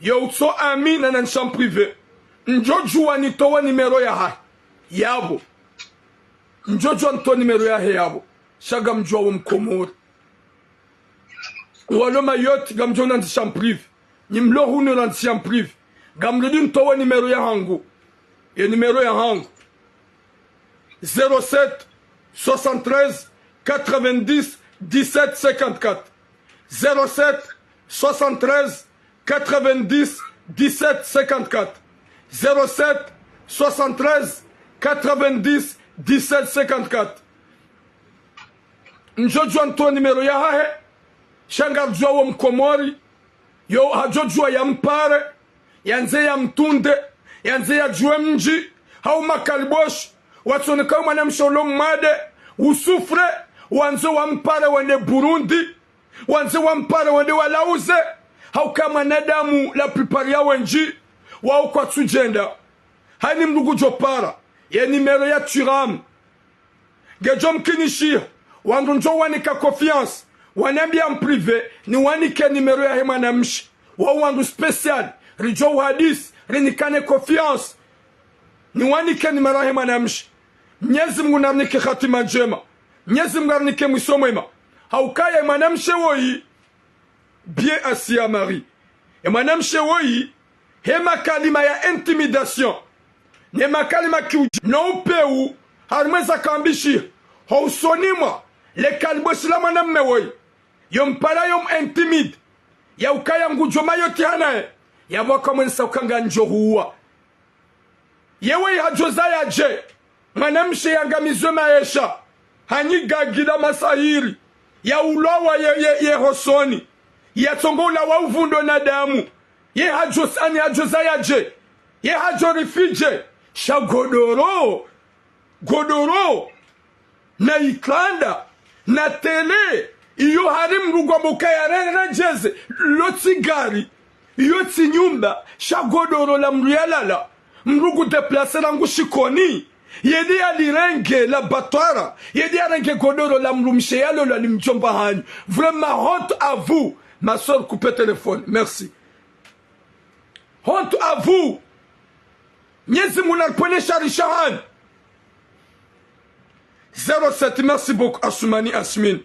Yo utso ami na nandisha en privé. Ngodjuwa nitowe numéro yahahe yapvo. Ngodjuwa nitowe numéro yahe yapvo. Sha ngamdjuwa wo Mkomori. Walo Mayotte, ngamdjo nandzisha en privé. Nyi mlo hunu nandzisha en privé. Ngamrudi nitowe numéro yahangu. Ye numéro yahangu. Zéro sept, soixante-treize, quatre-vingt-dix, dix-sept, cinquante-quatre. Zéro sept, soixante-treize, quatre-vingt-dix, dix-sept, cinquante-quatre. Zéro sept, soixante-treize, quatre-vingt-dix, dix-sept, cinquante-quatre. Ngodjuwa nitowe numéro yahahe. Sha ngamdjuwa wo Mkomori. Yo hadjodjuwa yampare, yandze yamtunde, yandze yadjuwe mdji, hau makaliboshi, watsoneka mwanamshe ulo mwade, usouffre, wandze wampare wende Burundi, wandze wampare wende walauze, hauka mwanadamu la plupart ya wendji, wao kwatsudjenda. Hayini mndru ngudjopara ye numéro ya Thuram. Ngedjo mkinishiha, wandru ndjo wanika confiance, wanambiya en privé, niwanike numéro yahe mwanamshe. Wao wandru spécial, ridjo uhadisi, rinikane confiance. Niwanike numéro yahe mwanamshe. Mnyezi Mngu narinike hatima ndjema. Mnyezi Mngu arinike mwiso mwema. Haukaya ye mwanamshe woyi, bien assis à Marie. Ye mwanamshe woyi, he makalima ya intimidation, ne makalima kiudji, no upewu, harimwa eza kambishiha ho usoni mwa le kaliboshi la mwanamme woyi. Yo mpara yo mu intimide. Ya ukaya ngudjo Mayotte hanaye. Yapvo akamwenesa uka ngandjo huwa. Ye woyi hadjo zaya dje? Mwanamshe yangamizwe maesha, hanyi gagida masahiri, ya ulawa ye, ye, ye hosoni, yatsongo ulawa uvundo na damu. Ye hadjo sani, hadjo zaya dje? Ye hadjo rifi dje? Sha godoro, godoro, na ikanda, na télé, iyo hari mndru ngwambo ukaya rerejeze, lo tsi gari, iyo tsi nyumba, sha godoro la mndru yalala, mndru ngu déplacé rangu Shikoni, yende yalirenge la batwara, yende yarenge godoro la mndru mshe yalolwa ni mdjomba hanyu. Vraiment, honte à vous, ma sœur, coupez téléphone. Merci. Honte à vous. Mnyezi Mngu naripvwene shari shahanyu. Zéro sept, merci beaucoup, Assoumani Asmine.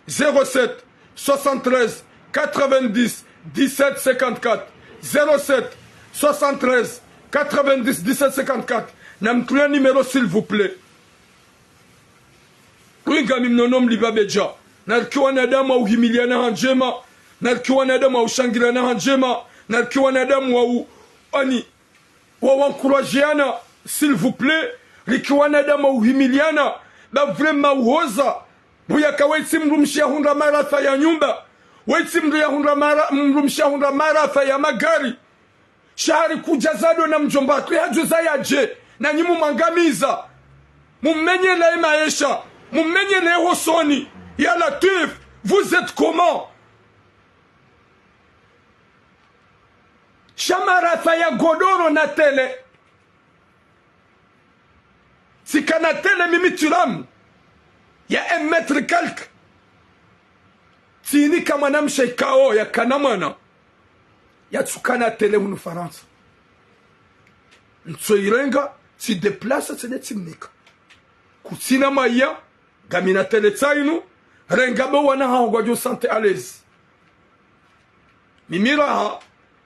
Zéro sept, soixante-treize, quatre-vingt-dix, dix-sept, cinquante-quatre. Zéro sept, soixante-treize, quatre-vingt-dix, dix-sept, cinquante-quatre. Namtrulie numéro, s'il vous plaît. Kwinga mi mnono mlipva bedja. Narike wanadamu wa uhimiliana ha ndjema. Narike wanadamu wa ushangiliana ha ndjema. Narike wanadamu wa u-, ani, wa, wa encourageana, s'il vous plaît. Rike wanadamu wa uhimiliana. Ba vraiment uhoza. Buyaka wetsi mndru mshe yahundra marafa ya nyumba. Wetsi mndru yahundra mara-, mndru mshe yahundra marafa ya magari. Sha hari kudja zado na mdjomba hatru, ye hadjo zaya dje? Na nyi mumwangamiza. Mummenyele ye maesha. Mummenyele ye hosoni. Ya Latwif, vous êtes comment? Sha marafa ya godoro na télé. Tsika na télé mimi Thuram ya un mètre quelque. Tsinika mwanamshe ikao yakana mwana. Yatsuka na télé hunu Farantsa. Ntso irenga, tsi déplace, tsende tsimnika. Kutsina maya, ngamina télé tsayinu, renga bo wana haho ngwadjo sentir à l'aise. Mimi raha,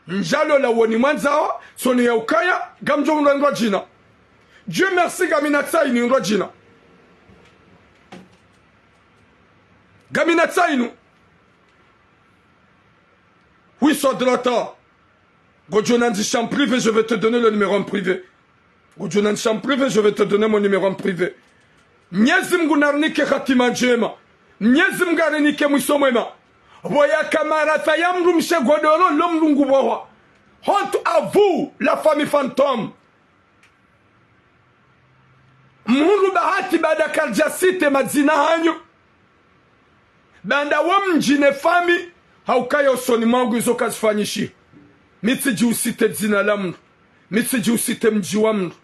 ndjalola woni mwandzawa, tsoni ya ukaya, ngamdjo hundra ndrwadjina. Dieu merci, ngamina tsayinu ndrwadjina. Ngamina tsayinu. Oui, Sadrata. Ngodjo nandzisha en privé, je vais te donner le numéro en privé. Ngodjo nandzisha en privé, je vais te donner mon numéro en privé. Mnyezi Mngu narinike hatima ndjema. Mnyezi Mngu arinike mwiso mwema. Pvoyaka marafa ya mndru mshe godoro lo mndru ngu pvoha. Honte à vous, la famille fantôme. Mhundru bahati baada kardja citer madzina hanyu. Baanda wo mdji ne famille, haukaya usoni mwangu izo kazifanyishiha. Mi tsidji uciter dzina la mndru. Mi tsidji uciter mdji wa mndru.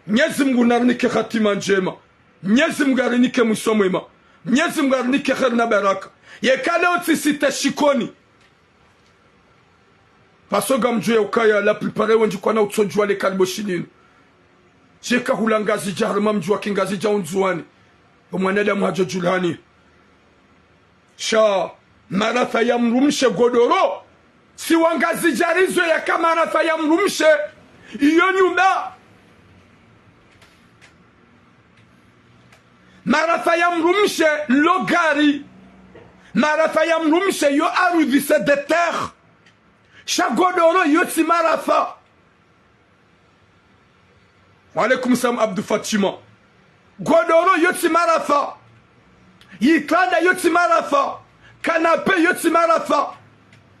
Mnyezi Mngu narinike hatima ndjema. Mnyezi Mngu arinike mwiso mwema. Mnyezi Mngu arinike kheri na baraka. Yeka leo tsiciter Shikoni. Parce que ngamdjuwa ukaya la plupart wendji kwana utsodjuwa le kalibo shilinu. Djeka hula Ngazidja, harumwa mdji wa ki Ngazidja Undzuwani, omwanadamu hadjo djulani. Sha marafa ya mdrumshe godoro, si wa Ngazidja rizwe yaka marafa ya mdrumshe iyo nyumba. Marafa ya mdrumshe lo gari. Marafa ya mdrumshe yo arudhi, c'est des terres. Sha godoro yo tsi marafa. Wa alaikum salam Abdou Fatima. Godoro yo tsi marafa. Yitranda yo tsi marafa. Canapé yo tsi marafa.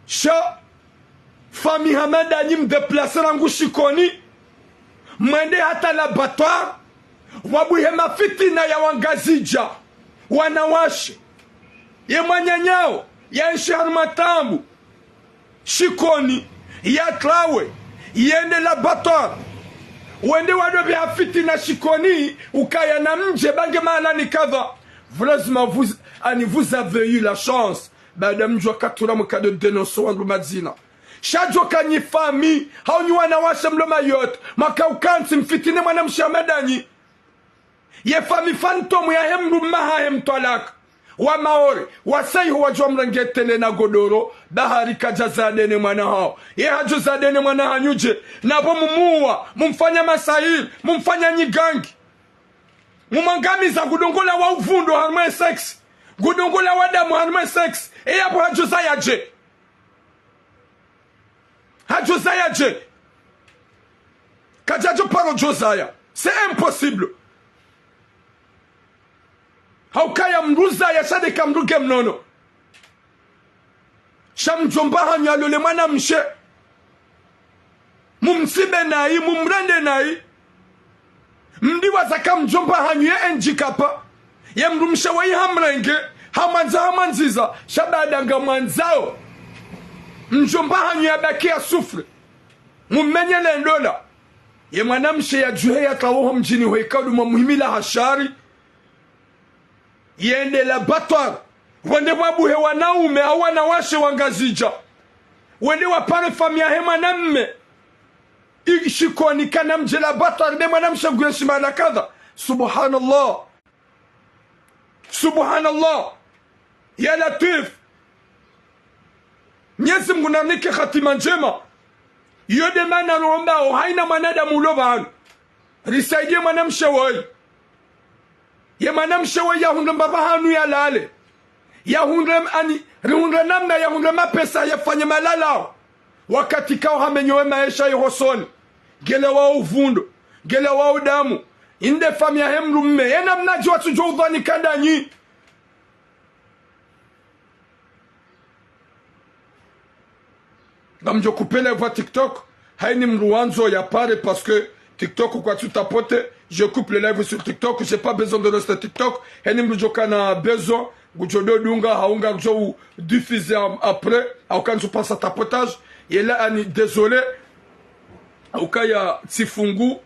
Sha famille Hamadani mdéplacé rangu Shikoni, mwende hata l'abattoir, wabuhe mafitina ya Wangazidja wanawashe. Ye mwananyawo yaenshi harumwa taabu Shikoni, yatrawe, yende l'abattoir, wende wadobe ha fitina Shikoni, ukaya na mdje bange mahala ni kadha. Vous, lazima vous, ani, vous avez eu la chance. Baada mdjwa katura mkado dénoncer wandru madzina. Sha djo ka nyi famille, hau nyi wanawashe mlo Mayotte, mwaka ukantsi mfitine mwanamshe Hamadani. Ye famille fantôme yahe mdrume hahe mtwalaka. Wa Maore, wasaya iho wadjuwa mrenge tele na godoro, bahari kadja zade ne mwana hawo. Ye hadjo zade ne mwana hanyu dje, napvo mumuwa, mumfanya masahiri, mumfanya nyigangi. Mumwangamiza, ngudongola wa uvundo harumwa sexe. Ngudongola wa damu harumwa sexe. E yapvo hadjo zaya dje? Hadjo zaya dje? Kadjadjo paro djo zaya. C'est impossible. Haukaya mdru zaya sha ndeka mdru nge mnono. Sha mdjomba hanyu yalole mwanamshe. Mumtsibe nayi, mumrende nayi. Mdiwaza ka mdjomba hanyu ye handicapé. Ye mdrumshe wayi hamrenge, hamwandza, hamwandziza, sha baada ngamwandzao mdjomba hanyu yabaki ya souffre. Mumenyele ndola. Ye mwanamshe yadjuhe yatrawo ho mdjini ho ikao ndo mwa muhimila ha shari. Yende l'abattoir. Wende wabuhe wanaume hau wanawashe Wangazidja. Wende wapare famille yahe mwanamme. Ishikoni kana mdje l'abattoir, be mwanamshe nguenshi mahala kadha. Subhanallah. Subhanallah. Ya Latwif. Mnyezi Mngu narinike hatima ndjema. Iyo nde mana rombao, haina mwanadamu ulo pvanu. Risaidie mwanamshe woyi. Ye mwanamshe woyi yahundre mbapvi hanu yalale. Yahundre ani, rihundre namna yahundre mapesa yafanye malalao. Wakati kao hamenyo we maesha yihosoni. Ngele wao uvundo. Ngele wao damu. Inde famille yahe mdrume. Ye namnadje watsudjo udhwani ka ndanyi? Ngamdjo couper live ya TikTok. Haina mdru wandzo yapare parce que TikTok kwatsu tapoter. Je coupe le live sur TikTok. J'ai pas besoin de rester TikTok. Haina mdru djo kana besoin, ngudjo dodunga, hau ngudjo u diffuser am-, après. Hauka ntsu pasa tapotage. Yela ani, désolé. Haukaya tsifungu.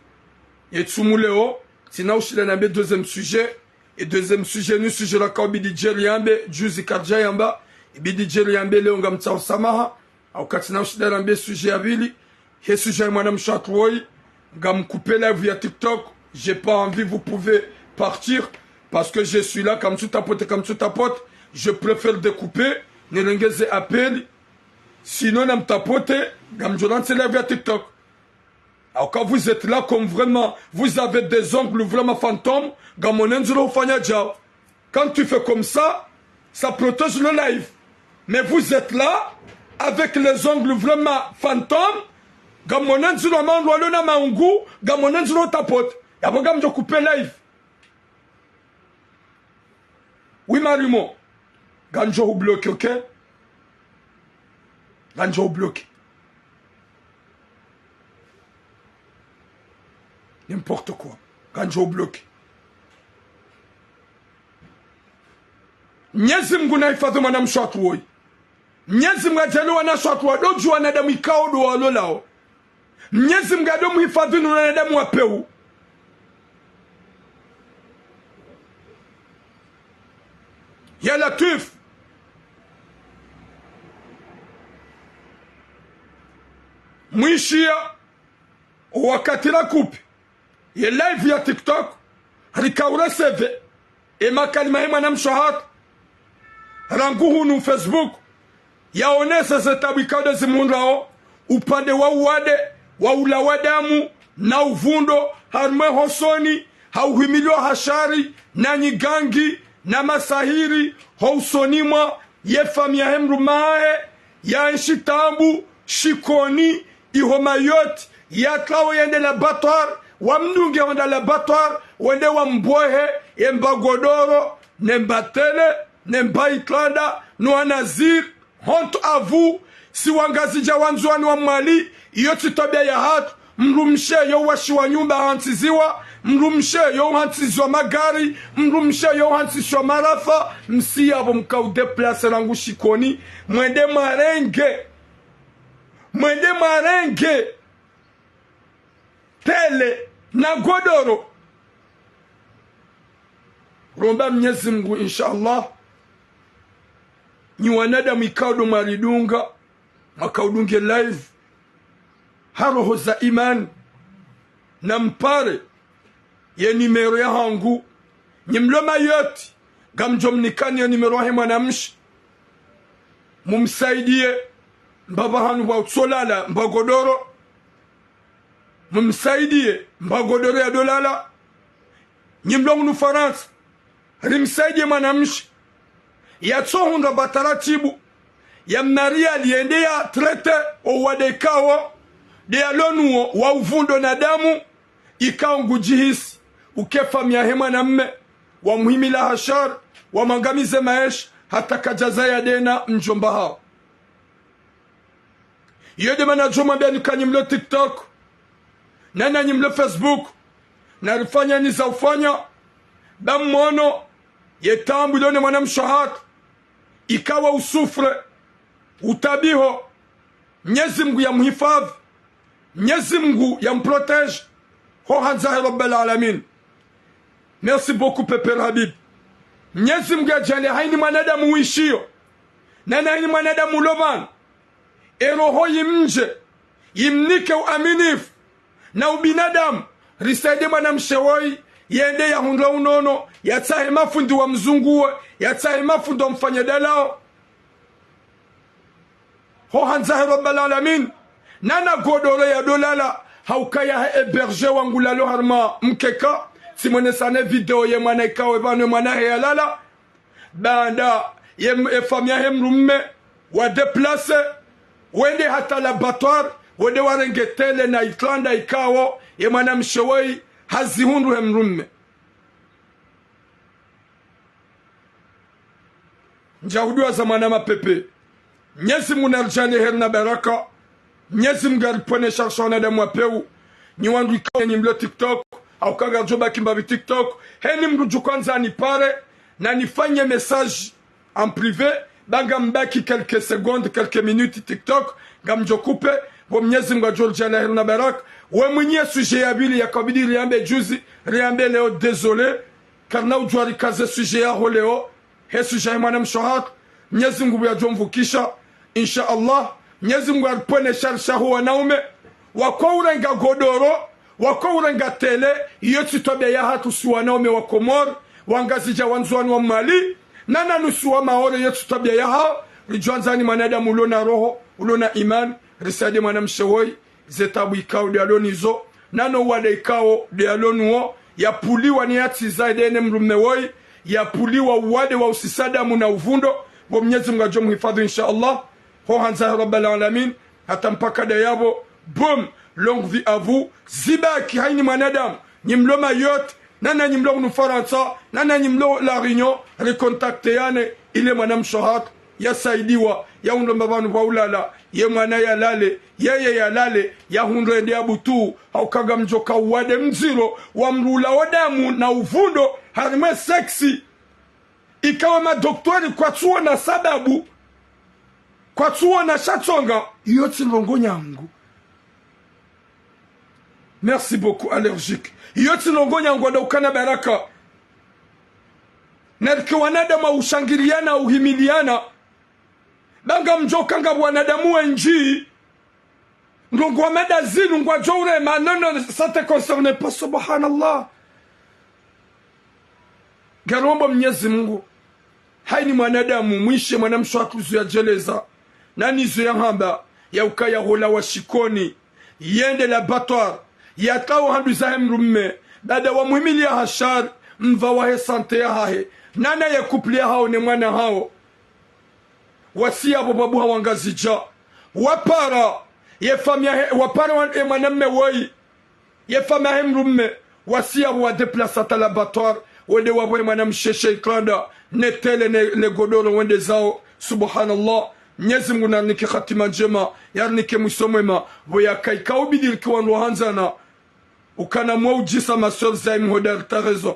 Ye tsumu leo. Tsina ushila nambe deuxième sujet. E deuxième sujet, ni sujet la kao bidi djeri yambe, juzi kardja yamba, e bidi djeri yambe leo ngamtsaho samaha, hauka tsina ushida nambe sujet ya pvili, he sujet ya mwanamshe hatru woyi, ngam couper live ya TikTok, j'ai pas envie, vous pouvez partir, parce que je suis là, kamtsu tapoter, kamtsu tapoter, je préfère découper, nirenge ze appel, sinon namtapoter, ngamdjo lancer live ya TikTok. Hauka vous êtes là comme vraiment, vous avez des ongles vraiment fantômes, ngamwone ndziro ufanya djao. Quand tu fais comme ça, ça protège le live. Mais vous êtes là, avec les ongles vraiment fantômes, ngamwone ndziro mandru walo na maungu, ngamwone ndziro tapoter. Yapvo ngamdjo couper live. Oui, Marimo. Ngandjo hubloquer, ok? Ngandjo hubloquer. N'importe quoi. Ngandjo hubloquer. Mnyezi Mngu nahifadhi mwanamshe hatru woyi. Mnyezi Mngu adjaanlie wanawashe hatru wadodjuwa wanadamu ikao ndo walolao. Mnyezi Mngu ado muhifadhi no wanadamu wa pewu. Ya Latwif. mwishiya, wakati rakupvi ye live ya TikTok, rika ureseve ye makalima ye mwanamshe hatru, rangu hunu Facebook, yaonesa ze tabu ikao de zimhundrao, upande wa uwade wa ulawa damu na uvundo, harimwa ye hosoni, ha uhimiliwa ha shari na nyigangi na masahiri, ho usoni mwa ye famiyi yahe mdrume wahe, yaenshi tabu, Shikoni, iho Mayotte, yatrao yende laboratoire, wamdunge honda laboratoire, wende wambwehe, ye mba godoro, ne mba télé, ne mba itranda, no wanaziri, honte à vous, si wangazidja wandzuwani wa Mwali, iyo tsi twabiya yahatru, mdrumshe yo washiwa nyumba hantsiziwa, mdrumshe yo hantsiziwa magari, mdrumshe yo hantsiziwa marafa, msi yapvo mka udéplacer rangu Shikoni, mwende mwarenge, mwende mwarenge télé na godoro. Romba Mnyezi Mngu, insha Allah, nyi wanadamu ikao do mwaridunga, mwaka udunge live, ha roho za imani, na mpare ye numéro yahangu, nyi mlo Mayotte, ngamdjo mnikani ye numéro yahe mwanamshe, mumsaidiye, mba pvahanu pvwa utsolala, mba godoro, mumsaidiye, mba godoro ya dolala, nyi mlo hunu Farantsa, rimsaidiye mwanamshe, yatsohundra pva taratibu, ya mna riali yende ya traité o uwade ikao de yalo nuwo wa uvundo na damu, ikao ngudjihisi uke famiyi yahe mwanamme, wamuhimila ha shari, wamwangamize maesha, hata kadjaza ya dena mdjomba hawo. Iyo de mana djo mwambiya nyi ka nyi mlo TikTok, na nanyi mlo Facebook, narifanyani za ufanya, ba mwono ye tabu ilo ne mwanamshe hatru, ikao usouffre, utabiho, Mnyezi Mngu yamuhifadhi, Mnyezi Mngu yamprotège, ho handza he Rabbal Alamin. Merci beaucoup, Pépère Habib. Mnyezi Mngu yadjaanliye hayina mwanadamu wishiyo, na hayina mwanadamu ulo pvanu, e roho yimdje, yimnike uaminifu na ubinadamu, risaidiye mwanamshe woyi, yende yahundre unono, yatsahe mafundi wamzunguwe, yatsahe mafundi wamfanye dalao. Ho handza he Rabbal Alamin, na na godoro ya dolala, ha ukaya he hébergé wangu lalo harimwa mkeka, tsimwonesane video ye mwana ikao pvanu ye mwana he yalala, baanda ye m-, ye famiyi yahe mdrume, wadéplacer, wende hata laboratoire, wende warenge télé na itranda ikao ye mwanamshe woyi hazihundru he mdrume. Ndjahuduwa za mwana mapepe. Mnyezi Mngu naridjaanliye heri na baraka. Mnyezi Mngu yaripvwene sha risha wanadamu wa pewu. Nyi wandru ikao nyi mlo TikTok, hauka ngaridjo baki mbapvi TikTok, heni mdru dju kwandza anipare, na nifanye message en privé, ba ngambaki quelques secondes, quelques minutes TikTok, ngamdjo couper, pvo Mnyezi Mngu yadjo ridjaanliya heri na baraka. We mwinyi ye sujet ya pvili yakabidi riambe juzi, riambe leo, désolé, karina udjuwa rikaze sujet yaho leo, he sujet yahe mwanamshe hatru, Mnyezi Mngu pvo yadjo mvukisha, insha Allah. Mnyezi Mngu yaripvwene sha risha ho wanaume, wako urenga godoro, wako urenga télé, iyo tsi twabiya yahatru si wanaume wa Komori, wangazidja wandzuwani wa Mwali, na nanu si wa Maore, iyo tsi twabiya yahawo, ridjo andzani mwanadamu ulo na roho, ulo na imani, risaidiye mwanamshe woyi, ze tabu ikao de yalo nizo, na no uwade ikao de yalo nuwo, yapvuliwa ni yatsiza ede ne mdrume woyi, yapvuliwa uwade wa usisa damu na uvundo, pvo Mnyezi Mngu yadjo muhifadhi, insha Allah, ho handza he Rabbal Alamin, hata mpaka de yapvo, boum, longue vie à vous, zibaki hayina mwanadamu, nyi mlo Mayotte, na nanyi mlo hunu Farantsa, na nanyi mlo La Réunion, ricontacteyane, ile mwanamshe hatru, yasaidiwa, yahundre mba pvanu pvwa ulala, ye mwana yalale, yeye yalale, yahundre ende yabutu, hauka ngamdjo ka uwade mdziro, wa mdru ulawo damu na uvundo, harimwa ye sexe. Ikao ye madoktori kwatsuona sababu, kwatsuona sha tsonga, iyo tsi ndrongo nyangu. Merci beaucoup, Allergique. Iyo tsi ndrongo nyangu, wada ukana baraka. Narike wanadamu wa ushangiriyana, uhimiliyana. Ba ngamdjo ka ngapvo wanadamu wendji, Ndrongo wa mada zinu ngwadjo urema, non, non, ça te concerne pas, subhanallah. Ngarombo Mnyezi Mungu, hayini mwanadamu, mwishe mwanamshe hatru zo yadjeleza, na nizo yahamba, ya ukaya hula wa Shikoni, yende l'abattoir, yatrao handru zahe mdrume, baada wa muhimili ya hashari, mva wahe santé yahahe, nana ye couple yahao ne mwana hao. Wasi yapvo pvapvo ha Wangazidja. Wapara, ye famiyi yahe, wapara wa, ye mwanamme woyi, ye famiyi yahe mdrume, wasi yapvo wa déplacer hata l'abattoir, wende wapvohe mwanamshe she itranda, ne télé, ne, ne godoro, wende zao. Subhanallah. Mnyezi Mungu narinike hatima ndjema, yarinike mwiso mwema, pvo yakaika ubidi rike wandru wahandzana. Ukana mwa udjisa ma sœurs za imuhodari ta raison.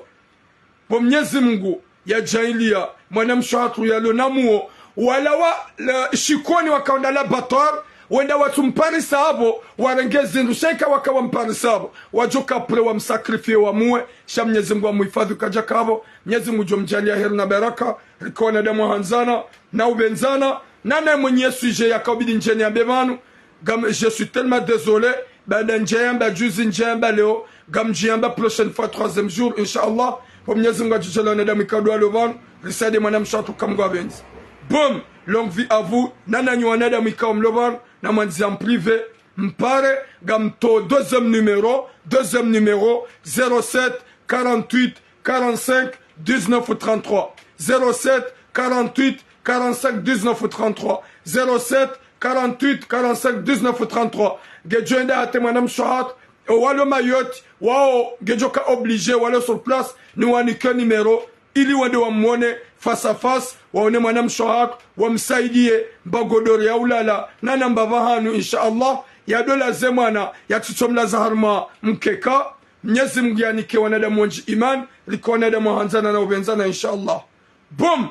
Pvo Mnyezi Mungu yadjaaliya mwanamshe hatru yalo na muo, wala wa, la, Shikoni wakaenda l'abattoir, wenda watsumparisa apvo, warenge zindru, sha ika waka wamparisa apvo, wadjoka prêt wamsacrifier wamuwe, sha Mnyezi Mungu amuhifadhi kadjaka apvo, Mnyezi Mungu djo mdjaaliya heri na baraka, rike wanadamu wahandzana, na upvendzana, nana mwenye sujet yaka ubidi ndjeni yambe pvanu, Ngam, je suis tellement désolé, baada ndjayamba juzi, ndjayamba leo, ngamdjoyamba prochaine fois, troisième jour, Inch'Allah. Pvo Mnyezi Mungu yadjodjaaliya wanadamu ikao ndo walo pvanu, risaidiye mwanamshe hatru eka Mngu yapvendza. Bon, longue vie à vous, nana nyi wanadamu ikao mlo pvanu, namwandziye en privé, mpare, ngamtoo deuxième numéro, deuxième numéro, zéro sept, quarante-huit, quarante-cinq, dix-neuf, trente-trois. Zéro sept, quarante-huit, quarante-cinq, dix-neuf, trente-trois. Zéro sept, quarante-huit, quarante-cinq, dix-neuf, trente-trois. Ngedjo enda hata mwanamshe hatru, o walo Mayotte, wao, ngedjoka obligé, walo sur place, niwanike numéro, ili wende wamwone face à face, waone mwanamshe hatru, wamsaidiye, mba godoro ya ulala, nana mba pvahanu, Inch'Allah, yadolaze mwana, yatsitsomlaza harumwa mkeka, Mnyezi Mungu yanike wanadamu wendji imani, rike wanadamu wahandzana na upvendzana, Inch'Allah. Bon,